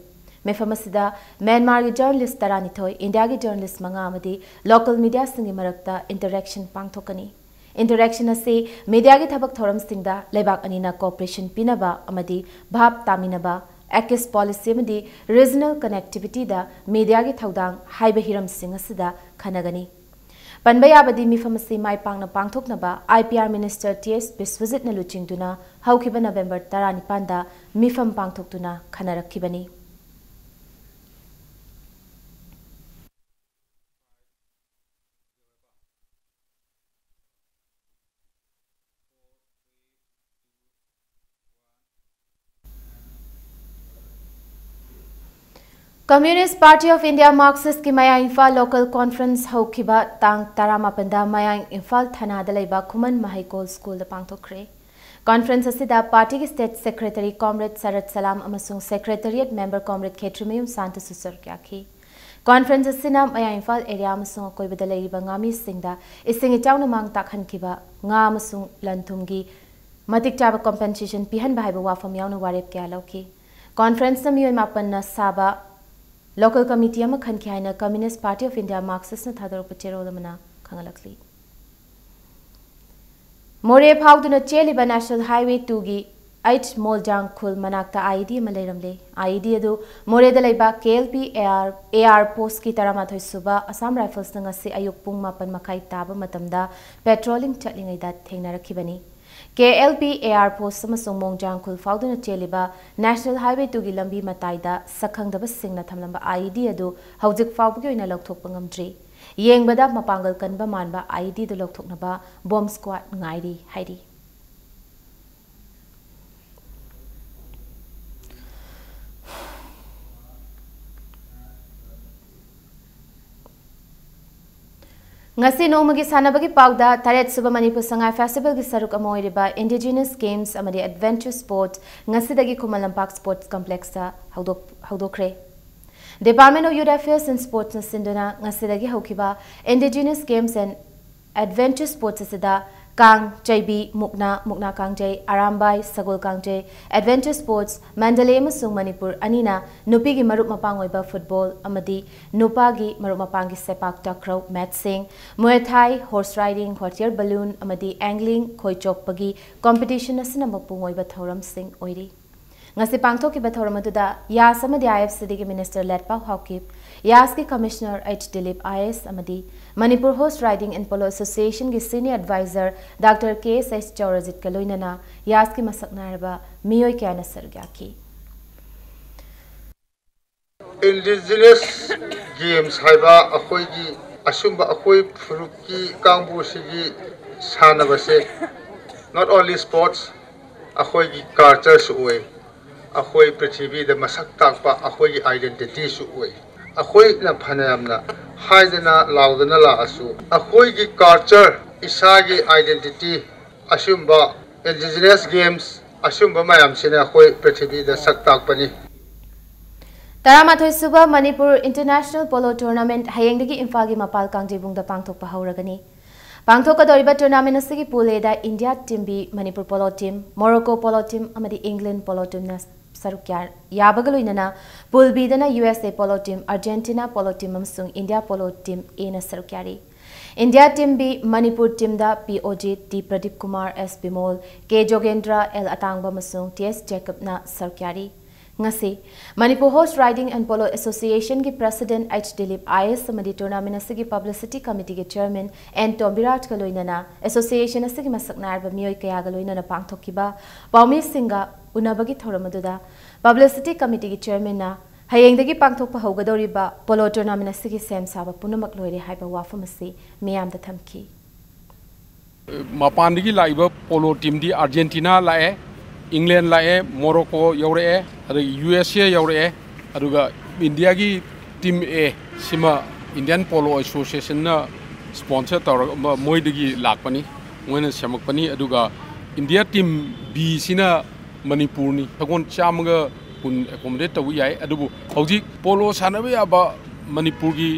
ꯃꯤꯐꯝ ꯑꯁꯤꯗ ꯃ꯭ꯌꯥꯟꯃꯥꯔꯒꯤ journalist ꯇꯔꯥꯅꯤꯊꯣꯏ, ꯏꯟꯗꯤꯌꯥꯒꯤ journalist ꯃꯉꯥ ꯑꯃꯗꯤ local media ꯁꯤꯡꯒꯤ ꯃꯔꯛꯇ interaction ꯄꯥꯡꯊꯣꯛꯀꯅꯤ꯫ Interaction ꯑꯁꯤ media ꯒꯤ ꯊꯕꯛ ꯊꯧꯔꯝꯁꯤꯡꯗ ꯂꯩꯕꯥꯛ ꯑꯅꯤꯅ cooperation ꯄꯤꯅꯕ ꯑꯃꯗꯤ ꯚꯥꯞ ꯇꯥꯃꯤꯟꯅꯕ, ACIS policy ꯑꯃꯗꯤ regional connectivity ꯗ media ꯒꯤ ꯊꯧꯗꯥꯡ ꯍꯥꯏꯕ ꯍꯤꯔꯝꯁꯤꯡ ꯑꯁꯤꯗ ꯈꯟꯅꯒꯅꯤ꯫ ꯄꯟꯕ ꯌꯥꯕꯗꯤ, ꯃꯤꯐꯝ ꯑꯁꯤ ꯃꯥꯏ ꯄꯥꯛꯅ ꯄꯥꯡꯊꯣꯛꯅꯕ I P R Minister T S ꯕꯤꯁ꯭ꯋꯖꯤꯠꯅ ꯂꯨꯆꯤꯡꯗꯨꯅ ꯍꯧꯈꯤꯕ November ꯇꯔꯥꯅꯤꯄꯥꯟꯗ ꯃꯤꯐꯝ ꯄꯥꯡꯊꯣꯛꯇꯨꯅ ꯈꯟꯅꯔꯛꯈꯤꯕꯅꯤ꯫ Communist Party of India Marxist ꯀꯤ ꯃꯌꯥꯡ ꯏꯝꯐꯥꯜ local conference ꯍꯧꯈꯤꯕ ꯇꯥꯡ ꯇꯔꯥꯃꯥꯄꯟꯗ ꯃꯌꯥꯡ ꯏꯝꯐꯥꯜ ꯊꯅꯥꯗ ꯂꯩꯕ ꯈꯨꯃꯟ ꯃꯍꯩꯀꯣꯜ school ꯗ ꯄꯥꯡꯊꯣꯛꯈ꯭ꯔꯦ꯫ Conference ꯑꯁꯤꯗ party ꯒꯤ state secretary comrade ꯁꯔꯠ ꯁꯂꯥꯝ ꯑꯃꯁꯨꯡ secretariat member comrade ꯈꯦꯇ꯭ꯔꯤꯃꯌꯨꯝ ꯁꯥꯟꯇꯁꯨ ꯁꯔꯨꯛ ꯌꯥꯈꯤ꯫ Conference ꯑꯁꯤꯅ ꯃꯌꯥꯡ ꯏꯝꯐꯥꯜ area ꯑꯃꯁꯨꯡ ꯑꯀꯣꯏꯕꯗ ꯂꯩꯔꯤꯕ ꯉꯥꯃꯤꯁꯤꯡꯗ ꯏꯁꯤꯡ ꯏꯆꯥꯎꯅ ꯃꯥꯡ ꯇꯥꯛꯍꯟꯈꯤꯕ ꯉꯥ ꯑꯃꯁꯨꯡ ꯂꯟ ꯊꯨꯝꯒꯤ ꯃꯇꯤꯛ ꯆꯥꯕ compensation ꯄꯤꯍꯟꯕ ꯍꯥꯏꯕ ꯋꯥꯐꯝ ꯌꯥꯎꯅ ꯋꯥꯔꯦꯞ ꯀꯌꯥ ꯂꯧꯈꯤ꯫ Conference ꯅ ꯃꯤꯑꯣꯏ ꯃꯥꯄꯟꯅ ꯁꯥꯕ Local committee ꯑꯃ ꯈꯟꯈꯤ ꯍꯥꯏꯅ Communist Party of India Marxist ꯅ ꯊꯥꯗꯣꯔꯛꯄ ꯆꯦꯔꯣꯜ ꯑꯃꯅ ꯈꯪꯍꯜꯂꯛꯂꯤ꯫ ꯃꯣꯔꯦ ꯐꯥꯎꯗꯨꯅ ꯆꯦꯜꯂꯤꯕ National Highway two ꯒꯤ eight ꯃꯣꯜꯖꯥꯡ ꯈꯨꯜ ꯃꯅꯥꯛꯇ I E D ꯑꯃ ꯂꯩꯔꯝꯂꯦ꯫ I E D ꯑꯗꯨ ꯃꯣꯔꯦꯗ ꯂꯩꯕ K L P A R, A R post ꯀꯤ ꯇꯔꯥꯃꯥꯊꯣꯏ ꯁꯨꯕ Assam Rifles ꯅ ꯉꯁꯤ ꯑꯌꯨꯛ ꯄꯨꯡ ꯃꯥꯄꯟ ꯃꯈꯥꯏ ꯇꯥꯕ ꯃꯇꯝꯗ patrolling ꯆꯠꯂꯤꯉꯩꯗ ꯊꯦꯡꯅꯔꯛꯈꯤꯕꯅꯤ꯫ K L P A R post ꯑꯃꯁꯨꯡ ꯃꯣꯡꯖꯥꯡ ꯈꯨꯜ ꯐꯥꯎꯗꯨꯅ ꯆꯦꯜꯂꯤꯕ National Highway two ꯒꯤ ꯂꯝꯕꯤ ꯃꯇꯥꯏꯗ ꯁꯛꯈꯪꯗꯕꯁꯤꯡꯅ ꯊꯝꯂꯝꯕ I E D ꯑꯗꯨ ꯍꯧꯖꯤꯛ ꯐꯥꯎꯕꯒꯤ ꯑꯣꯏꯅ ꯂꯧꯊꯣꯛꯄ ꯉꯝꯗ꯭ꯔꯤ꯫ ꯌꯦꯡꯕꯗ ꯃꯄꯥꯡꯒꯜ ꯀꯟꯕ ꯃꯥꯟꯕ I E D ꯑꯗꯨ ꯂꯧꯊꯣꯛꯅꯕ bomb squad ꯉꯥꯏꯔꯤ ꯍꯥꯏꯔꯤ꯫ ꯉꯁꯤ ꯅꯣꯡꯃꯒꯤ ꯁꯥꯟꯅꯕꯒꯤ ꯄꯥꯎꯗ, ꯇꯔꯦꯠ ꯁꯨꯕ ꯃꯅꯤꯄꯨꯔ ꯁꯉꯥꯏ festival ꯒꯤ ꯁꯔꯨꯛ ꯑꯃ ꯑꯣꯏꯔꯤꯕ Indigenous Games ꯑꯃꯗꯤ Adventure Sports ꯉꯁꯤꯗꯒꯤ ꯈꯨꯃꯟ ꯂꯝꯄꯥꯛ Sports Complex ꯇ ꯍꯧꯗꯣꯛ-, ꯍꯧꯗꯣꯛꯈ꯭ꯔꯦ꯫ Department of Youth Affairs and Sports ꯅ ꯁꯤꯟꯗꯨꯅ ꯉꯁꯤꯗꯒꯤ ꯍꯧꯈꯤꯕ Indigenous Games and Adventure Sports ꯑꯁꯤꯗ ꯀꯥꯡ, ꯆꯩꯕꯤ, ꯃꯨꯛꯅꯥ, ꯃꯨꯛꯅꯥ ꯀꯥꯡꯖꯩ, ꯑꯔꯥꯝꯕꯥꯏ, ꯁꯒꯣꯜ ꯀꯥꯡꯖꯩ, Adventure Sports, ꯃꯟꯗꯂꯦ ꯑꯃꯁꯨꯡ ꯃꯅꯤꯄꯨꯔ ꯑꯅꯤꯅ ꯅꯨꯄꯤꯒꯤ ꯃꯔꯨꯞ ꯃꯄꯥꯡ ꯑꯣꯏꯕ football ꯑꯃꯗꯤ ꯅꯨꯄꯥꯒꯤ ꯃꯔꯨꯞ ꯃꯄꯥꯡꯒꯤ ꯁꯦꯄꯥꯛ ꯇꯥꯀ꯭ꯔꯧ, ꯃꯦꯠꯁꯤꯡ, Muay Thai, horse riding, hot air balloon ꯑꯃꯗꯤ angling, ꯈꯣꯏ ꯆꯣꯞꯄꯒꯤ competition ꯑꯁꯤꯅ ꯃꯄꯨꯡ ꯑꯣꯏꯕ ꯊꯧꯔꯝꯁꯤꯡ ꯑꯣꯏꯔꯤ꯫ ꯉꯁꯤ ꯄꯥꯡꯊꯣꯛꯈꯤꯕ ꯊꯧꯔꯝ ꯑꯗꯨꯗ ꯌꯥꯁ ꯑꯃꯗꯤ I F C D ꯒꯤ Minister ꯂꯦꯠꯄꯥꯎ Haokip, ꯌꯥꯁꯀꯤ Commissioner H Dilip I A S ꯑꯃꯗꯤ Manipur Horse Riding and Polo Association ꯒꯤ Senior Advisor Doctor K S H ꯆꯧꯔꯖꯤꯠꯀ ꯂꯣꯏꯅꯅ ꯌꯥꯁꯀꯤ ꯃꯁꯛ ꯅꯥꯏꯔꯕ ꯃꯤꯑꯣꯏ ꯀꯌꯥꯅ ꯁꯔꯨꯛ ꯌꯥꯈꯤ꯫ Indigenous Games ꯍꯥꯏꯕ ꯑꯩꯈꯣꯏꯒꯤ ꯑꯁꯨꯝꯕ ꯑꯩꯈꯣꯏ ꯐꯨꯔꯨꯞꯀꯤ ꯀꯥꯡꯕꯨꯁꯤꯒꯤ ꯁꯥꯟꯅꯕꯁꯦ not only sports, ꯑꯩꯈꯣꯏꯒꯤ culture ꯁꯨ ꯑꯣꯏ, ꯑꯩꯈꯣꯏ ꯄ꯭ꯔꯤꯊꯤꯕꯤꯗ ꯃꯁꯛ ꯇꯥꯛꯄ ꯑꯩꯈꯣꯏꯒꯤ identity ꯁꯨ ꯑꯣꯏ꯫ ꯑꯩꯈꯣꯏꯅ ꯐꯅꯌꯥꯝꯅ ꯍꯥꯏꯗꯅ ꯂꯥꯎꯗꯅ ꯂꯥꯛꯑꯁꯨ, ꯑꯩꯈꯣꯏꯒꯤ culture, ꯏꯁꯥꯒꯤ identity, ꯑꯁꯤꯒꯨꯝꯕ Indigenous Games, ꯑꯁꯤꯒꯨꯝꯕ ꯃꯌꯥꯝꯁꯤꯅ ꯑꯩꯈꯣꯏ ꯄ꯭ꯔꯤꯊꯤꯕꯤꯗ ꯁꯛ ꯇꯥꯛꯄꯅꯤ꯫ ꯇꯔꯥꯃꯥꯊꯣꯏ ꯁꯨꯕ ꯃꯅꯤꯄꯨꯔ International Polo Tournament ꯍꯌꯦꯡꯗꯒꯤ ꯏꯝꯐꯥꯜꯒꯤ ꯃꯄꯥꯜ ꯀꯥꯡꯖꯩꯕꯨꯡꯗ ꯄꯥꯡꯊꯣꯛꯄ ꯍꯧꯔꯒꯅꯤ꯫ ꯄꯥꯡꯊꯣꯛꯀꯗꯧꯔꯤꯕ tournament ꯑꯁꯤꯒꯤ Pool A the India Team B, Manipur Polo Team, Morocco Polo Team ꯑꯃꯗꯤ England Polo Team ꯅ ꯁꯔꯨꯛ ꯌꯥ-, ꯌꯥꯕꯒ ꯂꯣꯏꯅꯅ Pool Bꯗꯅ U S A polo team, Argentina polo team ꯑꯃꯁꯨꯡ India polo team Aꯅ ꯁꯔꯨꯛ ꯌꯥꯔꯤ꯫ India team B, Manipur teamꯗ P Ojit, T Pradeep Kumar, S Bimol, K Jogendra, L Atangba ꯑꯃꯁꯨꯡ T S Jacobꯅ ꯁꯔꯨꯛ ꯌꯥꯔꯤ꯫ ꯉꯁꯤ Manipur Horse Riding and Polo Associationꯒꯤ President H Dilip, I A S, ꯑꯃꯗꯤ tournament ꯑꯁꯤꯒꯤ publicity committeeꯒꯤ chairman N ꯇꯣꯝꯕꯤꯔꯥꯖꯀ ꯂꯣꯏꯅꯅ association ꯑꯁꯤꯒꯤ ꯃꯁꯛ ꯅꯥꯏꯔꯕ ꯃꯤꯑꯣꯏ ꯀꯌꯥꯒ ꯂꯣꯏꯅꯅ ꯄꯥꯡꯊꯣꯛꯈꯤꯕ ꯄꯥꯎꯃꯤꯁꯤꯡꯒ ꯎꯅꯕꯒꯤ ꯊꯧꯔꯝ ꯑꯗꯨꯗ publicity committeeꯒꯤ chairmanꯅ ꯍꯌꯦꯡꯗꯒꯤ ꯄꯥꯡꯊꯣꯛꯄ ꯍꯧꯒꯗꯧꯔꯤꯕ polo tournament ꯑꯁꯤꯒꯤ ꯁꯦꯝ ꯁꯥꯕ ꯄꯨꯝꯅꯃꯛ ꯂꯣꯏꯔꯦ ꯍꯥꯏꯕ ꯋꯥꯐꯝ ꯑꯁꯤ ꯃꯤꯌꯥꯝꯗ ꯊꯝꯈꯤ꯫ ꯃꯄꯥꯟꯗꯒꯤ ꯂꯥꯛꯏꯕ polo teamꯗꯤ Argentina ꯂꯥꯛꯑꯦ, England ꯂꯥꯛꯑꯦ, Morocco ꯌꯧꯔꯛꯑꯦ, ꯑꯗꯒꯤ U S A ꯌꯧꯔꯛꯑꯦ, ꯑꯗꯨꯒ Indiaꯒꯤ team A ꯁꯤꯃ Indian Polo Associationꯅ sponsor ꯇꯧꯔꯒ ꯃ-, ꯃꯣꯏꯗꯒꯤ ꯂꯥꯛꯄꯅꯤ, ꯃꯣꯏꯅ ꯁꯦꯝꯃꯛꯄꯅꯤ꯫ ꯑꯗꯨꯒ India team B ꯁꯤꯅ ꯃꯅꯤꯄꯨꯔꯅꯤ꯫ ꯁꯒꯣꯜ ꯆꯥꯝꯃꯒ ꯀꯨꯟ accommodate ꯇꯧꯕ ꯌꯥꯏ꯫ ꯑꯗꯨꯕꯨ ꯍꯧꯖꯤꯛ polo ꯁꯥꯟꯅꯕ ꯌꯥꯕ ꯃꯅꯤꯄꯨꯔꯒꯤ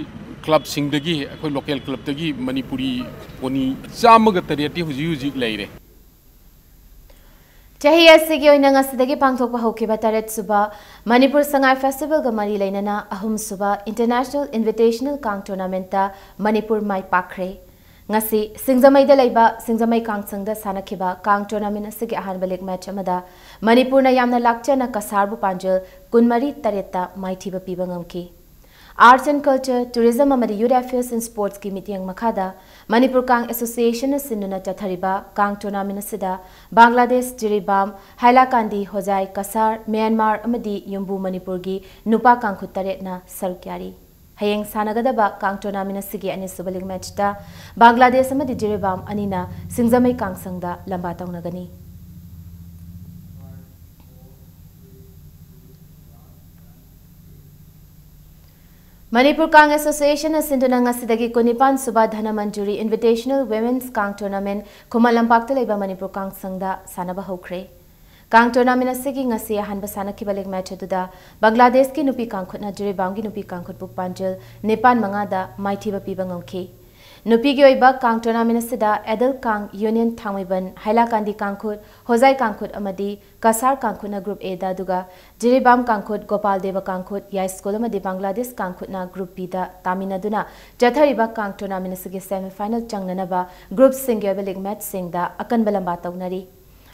clubꯁꯤꯡꯗꯒꯤ, ꯑꯩꯈꯣꯏ local clubꯇꯒꯤ ꯃꯅꯤꯄꯨꯔꯤ pony ꯆꯥꯝꯃꯒ ꯇꯔꯦꯠꯇꯤ ꯍꯧꯖꯤꯛ ꯍꯧꯖꯤꯛ ꯂꯩꯔꯦ꯫ ꯆꯍꯤ ꯑꯁꯤꯒꯤ ꯑꯣꯏꯅ ꯉꯁꯤꯗꯒꯤ ꯄꯥꯡꯊꯣꯛꯄ ꯍꯧꯈꯤꯕ ꯇꯔꯦꯠ ꯁꯨꯕ ꯃꯅꯤꯄꯨꯔ ꯁꯉꯥꯏ festivalꯒ ꯃꯔꯤ ꯂꯩꯅꯅ ꯑꯍꯨꯝ ꯁꯨꯕ International Invitational ꯀꯥꯡ tournamentꯇ ꯃꯅꯤꯄꯨꯔ ꯃꯥꯏ ꯄꯥꯛꯈ꯭ꯔꯦ꯫ ꯉꯁꯤ ꯁꯤꯡꯖꯃꯩꯗ ꯂꯩꯕ ꯁꯤꯡꯖꯃꯩ ꯀꯥꯡꯁꯪꯗ ꯁꯥꯟꯅꯈꯤꯕ ꯀꯥꯡ tournament ꯑꯁꯤꯒꯤ ꯑꯍꯥꯟꯕ league match ꯑꯃꯗ ꯃꯅꯤꯄꯨꯔꯅ ꯌꯥꯝꯅ ꯂꯥꯛꯆꯅ ꯀꯁꯥꯔꯕꯨ ꯄꯥꯟꯖꯜ ꯀꯨꯟꯃꯔꯤ ꯇꯔꯦꯠꯇ ꯃꯥꯏꯊꯤꯕ ꯄꯤꯕ ꯉꯝꯈꯤ꯫ Arts and Culture, Tourism ꯑꯃꯗꯤ Youth Affairs and Sportsꯀꯤ ꯃꯤꯠꯌꯦꯡ ꯃꯈꯥꯗ ꯃꯅꯤꯄꯨꯔ ꯀꯥꯡ Associationꯅ ꯁꯤꯟꯗꯨꯅ ꯆꯠꯊꯔꯤꯕ ꯀꯥꯡ tournament ꯑꯁꯤꯗ ꯕꯪꯒ꯭ꯂꯥꯗꯦꯁ, ꯖꯤꯔꯤꯕꯥꯝ, ꯍꯥꯏꯂꯥꯀꯥꯟꯗꯤ, ꯍꯣꯖꯥꯏ, ꯀꯁꯥꯔ, ꯃ꯭ꯌꯥꯟꯃꯥꯔ ꯑꯃꯗꯤ ꯌꯨꯝꯕꯨ ꯃꯅꯤꯄꯨꯔꯒꯤ ꯅꯨꯄꯥ ꯀꯥꯡꯈꯨꯠ ꯇꯔꯦꯠꯅ ꯁꯔꯨꯛ ꯌꯥꯔꯤ꯫ ꯍꯌꯦꯡ ꯁꯥꯟꯅꯒꯗꯕ ꯀꯥꯡ tournament ꯑꯁꯤꯒꯤ ꯑꯅꯤꯁꯨꯕ league matchꯇ ꯕꯪꯒ꯭ꯂꯥꯗꯦꯁ ꯑꯃꯗꯤ ꯖꯤꯔꯤꯕꯥꯝ ꯑꯅꯤꯅ ꯁꯤꯡꯖꯃꯩ ꯀꯥꯡꯁꯪꯗ ꯂꯝꯕꯥ ꯇꯧꯅꯒꯅꯤ꯫ ꯃꯅꯤꯄꯨꯔ ꯀꯥꯡ Associationꯅ ꯁꯤꯟꯗꯨꯅ ꯉꯁꯤꯗꯒꯤ ꯀꯨꯟꯅꯤꯄꯥꯟ ꯁꯨꯕ ꯙꯅꯃꯟꯖꯨꯔꯤ Invitational Women's ꯀꯥꯡ tournament ꯈꯨꯃꯟ ꯂꯝꯄꯥꯛꯇ ꯂꯩꯕ ꯃꯅꯤꯄꯨꯔ ꯀꯥꯡꯁꯪꯗ ꯁꯥꯟꯅꯕ ꯍꯧꯈ꯭ꯔꯦ꯫ ꯀꯥꯡ tournament ꯑꯁꯤꯒꯤ ꯉꯁꯤ ꯑꯍꯥꯟꯕ ꯁꯥꯟꯅꯈꯤꯕ league match ꯑꯗꯨꯗ ꯕꯪꯒ꯭ꯂꯥꯗꯦꯁꯀꯤ ꯅꯨꯄꯤ ꯀꯥꯡꯈꯨꯠꯅ ꯖꯤꯔꯤꯕꯥꯝꯒꯤ ꯅꯨꯄꯤ ꯀꯥꯡꯈꯨꯠꯄꯨ ꯄꯥꯟꯖꯜ ꯅꯤꯄꯥꯟ ꯃꯉꯥꯗ ꯃꯥꯏꯊꯤꯕ ꯄꯤꯕ ꯉꯝꯈꯤ꯫ ꯅꯨꯄꯤꯒꯤ ꯑꯣꯏꯕ ꯀꯥꯡ tournament ꯑꯁꯤꯗ ꯑꯦꯗꯜ ꯀꯥꯡ, ꯌꯨꯅꯤꯌꯟ ꯊꯥꯡꯃꯩꯕꯟ, ꯍꯥꯏꯂꯥꯀꯥꯟꯗꯤ ꯀꯥꯡꯈꯨꯠ, ꯍꯣꯖꯥꯏ ꯀꯥꯡꯈꯨꯠ ꯑꯃꯗꯤ ꯀꯁꯥꯔ ꯀꯥꯡꯈꯨꯠꯅ group A ꯗ, ꯑꯗꯨꯒ ꯖꯤꯔꯤꯕꯥꯝ ꯀꯥꯡꯈꯨꯠ, ꯒꯣꯄꯥꯜ ꯗꯦꯕ ꯀꯥꯡꯈꯨꯠ, ꯌꯥꯏꯁ꯭ꯀꯨꯜ ꯑꯃꯗꯤ ꯕꯪꯒ꯭ꯂꯥꯗꯦꯁ ꯀꯥꯡꯈꯨꯠꯅ group B ꯗ ꯇꯥꯃꯤꯟꯅꯗꯨꯅ ꯆꯠꯊꯔꯤꯕ ꯀꯥꯡ tournament ꯑꯁꯤꯒꯤ semi final ꯆꯪꯅꯅꯕ group ꯁꯤꯡꯒꯤ ꯑꯣꯏꯕ league match ꯁꯤꯡꯗ ꯑꯀꯟꯕ ꯂꯝꯕꯥ ꯇꯧꯅꯔꯤ꯫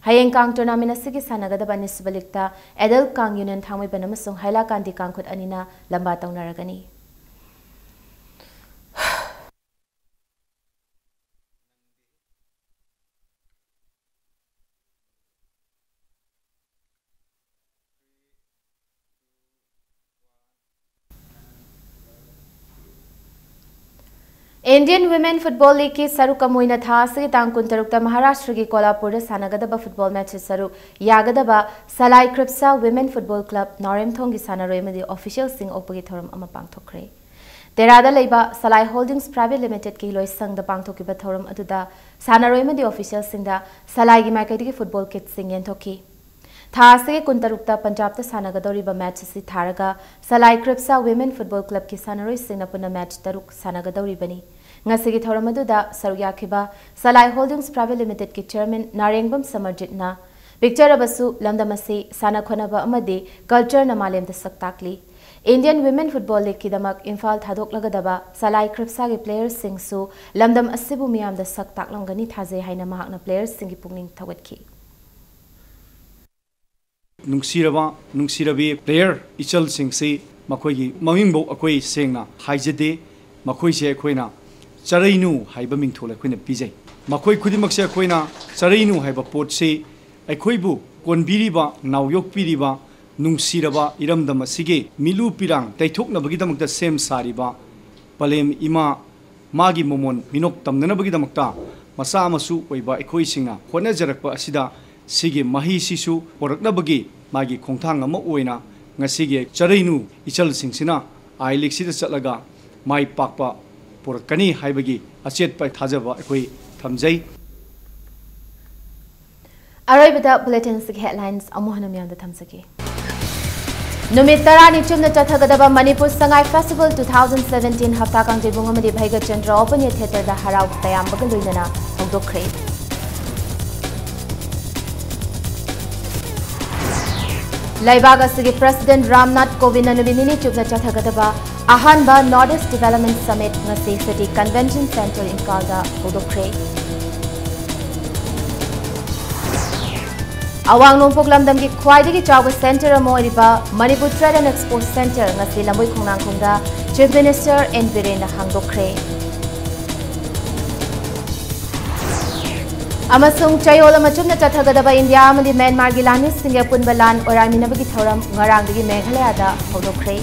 ꯍꯌꯦꯡ ꯀꯥꯡ tournament ꯑꯁꯤꯒꯤ ꯁꯥꯟꯅꯒꯗꯕ ꯑꯅꯤꯁꯨꯕ league ꯇ ꯑꯦꯗꯜ ꯀꯥꯡ, ꯌꯨꯅꯤꯌꯟ ꯊꯥꯡꯃꯩꯕꯟ ꯑꯃꯁꯨꯡ ꯍꯥꯏꯂꯥꯀꯥꯟꯗꯤ ꯀꯥꯡꯈꯨꯠ ꯑꯅꯤꯅ ꯂꯝꯕꯥ ꯇꯧꯅꯔꯒꯅꯤ꯫ Indian Women Football League ꯀꯤ ꯁꯔꯨꯛ ꯑꯃ ꯑꯣꯏꯅ ꯊꯥ ꯑꯁꯤꯒꯤ ꯇꯥꯡ ꯀꯨꯟꯇꯔꯨꯛꯇ ꯃꯍꯥꯔꯥꯁ꯭ꯇ꯭ꯔꯒꯤ ꯀꯣꯂꯥꯄꯨꯔꯗ ꯁꯥꯟꯅꯒꯗꯕ football match ꯁꯔꯨꯛ ꯌꯥꯒꯗꯕ ꯁꯂꯥꯏ ꯀ꯭ꯔꯤꯞꯁꯥ Women Football Club ꯅꯥꯎꯔꯦꯝꯊꯣꯡꯒꯤ ꯁꯥꯟꯅꯔꯣꯏ ꯑꯃꯗꯤ official ꯁꯤꯡ ꯑꯣꯛꯄꯒꯤ ꯊꯧꯔꯝ ꯑꯃ ꯄꯥꯡꯊꯣꯛꯈ꯭ꯔꯦ꯫ ꯇꯦꯔꯥꯗ ꯂꯩꯕ ꯁꯂꯥꯏ Holdings Private Limited ꯀꯤ ꯂꯣꯏꯁꯪꯗ ꯄꯥꯡꯊꯣꯛꯈꯤꯕ ꯊꯧꯔꯝ ꯑꯗꯨꯗ ꯁꯥꯟꯅꯔꯣꯏ ꯑꯃꯗꯤ official ꯁꯤꯡꯗ ꯁꯂꯥꯏꯒꯤ ꯃꯥꯏꯀꯩꯗꯒꯤ football kit ꯁꯤꯡ ꯌꯦꯟꯊꯣꯛꯈꯤ꯫ ꯊꯥ ꯑꯁꯤꯒꯤ ꯀꯨꯟꯇꯔꯨꯛꯇ ꯄꯟꯖꯥꯕꯇ ꯁꯥꯟꯅꯒꯗꯧꯔꯤꯕ match ꯑꯁꯤ ꯊꯥꯔꯒ ꯁꯂꯥꯏ ꯀ꯭ꯔꯤꯞꯁꯥ Women Football Club ꯀꯤ ꯁꯥꯟꯅꯔꯣꯏꯁꯤꯡꯅ ꯄꯨꯟꯅ match ꯇꯔꯨꯛ ꯁꯥꯟꯅꯒꯗꯧꯔꯤꯕꯅꯤ꯫ ꯉꯁꯤꯒꯤ ꯊꯧꯔꯝ ꯑꯗꯨꯗ ꯁꯔꯨꯛ ꯌꯥꯈꯤꯕ ꯁꯂꯥꯏ Holdings Private Limited ꯀꯤ chairman ꯅꯥꯔꯦꯡꯕꯝ ꯁꯃꯔꯖꯤꯠꯅ ꯄꯤꯛꯆꯔꯕꯁꯨ ꯂꯝꯗꯝ ꯑꯁꯤ ꯁꯥꯟꯅ ꯈꯣꯠꯅꯕ ꯑꯃꯗꯤ culture ꯅ ꯃꯥꯂꯦꯝꯗ ꯁꯛ ꯇꯥꯛꯂꯤ꯫ Indian Women Football League ꯀꯤꯗꯃꯛ ꯏꯝꯐꯥꯜ ꯊꯥꯗꯣꯛꯂꯒꯗꯕ ꯁꯂꯥꯏ ꯀ꯭ꯔꯤꯞꯁꯥꯒꯤ player ꯁꯤꯡꯁꯨ ꯂꯝꯗꯝ ꯑꯁꯤꯕꯨ ꯃꯤꯌꯥꯝꯗ ꯁꯛ ꯇꯥꯛꯂꯝꯒꯅꯤ ꯊꯥꯖꯩ ꯍꯥꯏꯅ ꯃꯍꯥꯛꯅ player ꯁꯤꯡꯒꯤ ꯄꯨꯛꯅꯤꯡ ꯊꯧꯒꯠꯈꯤ꯫ ꯅꯨꯡꯁꯤꯔꯕ, ꯅꯨꯡꯁꯤꯔꯕꯤ player ꯏꯆꯜꯁꯤꯡꯁꯤ ꯃꯈꯣꯏꯒꯤ ꯃꯃꯤꯡꯐꯧ ꯑꯩꯈꯣꯏ ꯁꯦꯡꯅ ꯍꯥꯏꯖꯗꯦ꯫ ꯃꯈꯣꯏꯁꯦ ꯑꯩꯈꯣꯏꯅ ꯆꯔꯩꯅꯨ ꯍꯥꯏꯕ ꯃꯤꯡꯊꯣꯜ ꯑꯩꯈꯣꯏꯅ ꯄꯤꯖꯩ꯫ ꯃꯈꯣꯏ ꯈꯨꯗꯤꯡꯃꯛꯁꯦ ꯑꯩꯈꯣꯏꯅ ꯆꯔꯩꯅꯨ ꯍꯥꯏꯕ ꯄꯣꯠꯁꯤ ꯑꯩꯈꯣꯏꯕꯨ ꯀꯣꯟꯕꯤꯔꯤꯕ, ꯅꯥꯎꯌꯣꯛꯄꯤꯔꯤꯕ, ꯅꯨꯡꯁꯤꯔꯕ ꯏꯔꯝꯗꯝ ꯑꯁꯤꯒꯤ ꯃꯤꯠꯂꯨ ꯄꯤꯔꯥꯡ ꯇꯩꯊꯣꯛꯅꯕꯒꯤꯗꯃꯛꯇ ꯁꯦꯝ ꯁꯥꯔꯤꯕ ꯄꯂꯦꯝ ꯏꯃꯥ, ꯃꯥꯒꯤ ꯃꯃꯣꯟ ꯃꯤꯅꯣꯛ ꯇꯝꯅꯅꯕꯒꯤꯗꯃꯛꯇ ꯃꯆꯥ ꯃꯁꯨ ꯑꯣꯏꯕ ꯑꯩꯈꯣꯏꯁꯤꯡꯅ ꯍꯣꯠꯅꯖꯔꯛꯄ ꯑꯁꯤꯗ ꯁꯤꯒꯤ ꯃꯍꯩꯁꯤꯁꯨ ꯄꯣꯔꯛꯅꯕꯒꯤ ꯃꯥꯒꯤ ꯈꯣꯡꯊꯥꯡ ꯑꯃ ꯑꯣꯏꯅ ꯉꯁꯤꯒꯤ ꯆꯔꯩꯅꯨ ꯏꯆꯜꯁꯤꯡꯁꯤꯅ I League ꯁꯤꯗ ꯆꯠꯂꯒ ꯃꯥꯏ ꯄꯥꯛꯄ ꯄꯨꯔꯛꯀꯅꯤ ꯍꯥꯏꯕꯒꯤ ꯑꯆꯦꯠꯄ ꯊꯥꯖꯕ ꯑꯩꯈꯣꯏ ꯊꯝꯖꯩ꯫ ꯑꯔꯣꯏꯕꯗ bulletin ꯑꯁꯤꯒꯤ headlines ꯑꯃꯨꯛ ꯍꯟꯅ ꯃꯤꯌꯥꯝꯗ ꯊꯝꯖꯒꯦ꯫ ꯅꯨꯃꯤꯠ ꯇꯔꯥꯅꯤ ꯆꯨꯞꯅ ꯆꯠꯊꯒꯗꯕ Manipur Sangai festival two thousand seventeen ꯍꯞꯇꯥ ꯀꯥꯡꯖꯩꯕꯨꯡ ꯑꯃꯗꯤ ꯚꯩꯒꯆꯟꯗ꯭ꯔ ꯑꯣꯄꯟ ꯑꯦꯌꯔ ꯊꯤꯌꯦꯇꯔꯗ ꯍꯔꯥꯎ ꯇꯌꯥꯝꯕꯒ ꯂꯣꯏꯅꯅ ꯍꯧꯗꯣꯛꯈ꯭ꯔꯦ꯫ ꯂꯩꯕꯥꯛ ꯑꯁꯤꯒꯤ ꯄ꯭ꯔꯁꯤꯗꯦꯟꯠ ꯔꯥꯝꯅꯥꯊ ꯀꯣꯕꯤꯟꯗꯅ ꯅꯨꯃꯤꯠ ꯅꯤꯅꯤ ꯆꯨꯞꯅ ꯆꯠꯊꯒꯗꯕ ꯑꯍꯥꯟꯕ ꯅꯣꯔꯠ ꯏꯁ ꯗꯤꯚꯦꯂꯞꯃꯦꯟꯠ ꯁꯃꯤꯠ ꯉꯁꯤ ꯁꯤꯇꯤ ꯀꯟꯚꯦꯟꯁꯟ ꯁꯦꯟꯇꯔ ꯏꯝꯐꯥꯜꯗ ꯍꯧꯗꯣꯛꯈ꯭ꯔꯦ꯫ ꯑꯋꯥꯡ ꯅꯣꯡꯄꯣꯛ ꯂꯝꯗꯝꯒꯤ ꯈ꯭ꯋꯥꯏꯗꯒꯤ ꯆꯥꯎꯕ ꯁꯦꯟꯇꯔ ꯑꯃ ꯑꯣꯏꯔꯤꯕ Manipur trade and expo centre ꯉꯁꯤ ꯂꯝꯕꯣꯏ ꯈꯣꯡꯅꯥꯡꯈꯣꯡꯗ ꯆꯤꯐ ꯃꯤꯅꯤꯁꯇꯔ ꯑꯦꯟ ꯕꯤꯔꯦꯟꯅ ꯍꯥꯡꯗꯣꯛꯈ꯭ꯔꯦ꯫ ꯑꯃꯁꯨꯡ ꯆꯌꯣꯜ ꯑꯃ ꯆꯨꯞꯅ ꯆꯠꯊꯒꯗꯕ ꯏꯟꯗꯤꯌꯥ ꯑꯃꯗꯤ ꯃ꯭ꯌꯥꯟꯃꯥꯔꯒꯤ ꯂꯥꯟꯃꯤꯁꯤꯡꯒꯤ ꯑꯄꯨꯟꯕ ꯂꯥꯟ ꯑꯣꯏꯔꯥꯏꯃꯤꯟꯅꯕꯒꯤ ꯊꯧꯔꯝ ꯉꯔꯥꯡꯗꯒꯤ ꯃꯦꯘꯥꯂꯌꯥꯗ ꯍꯧꯗꯣꯛꯈ꯭ꯔꯦ꯫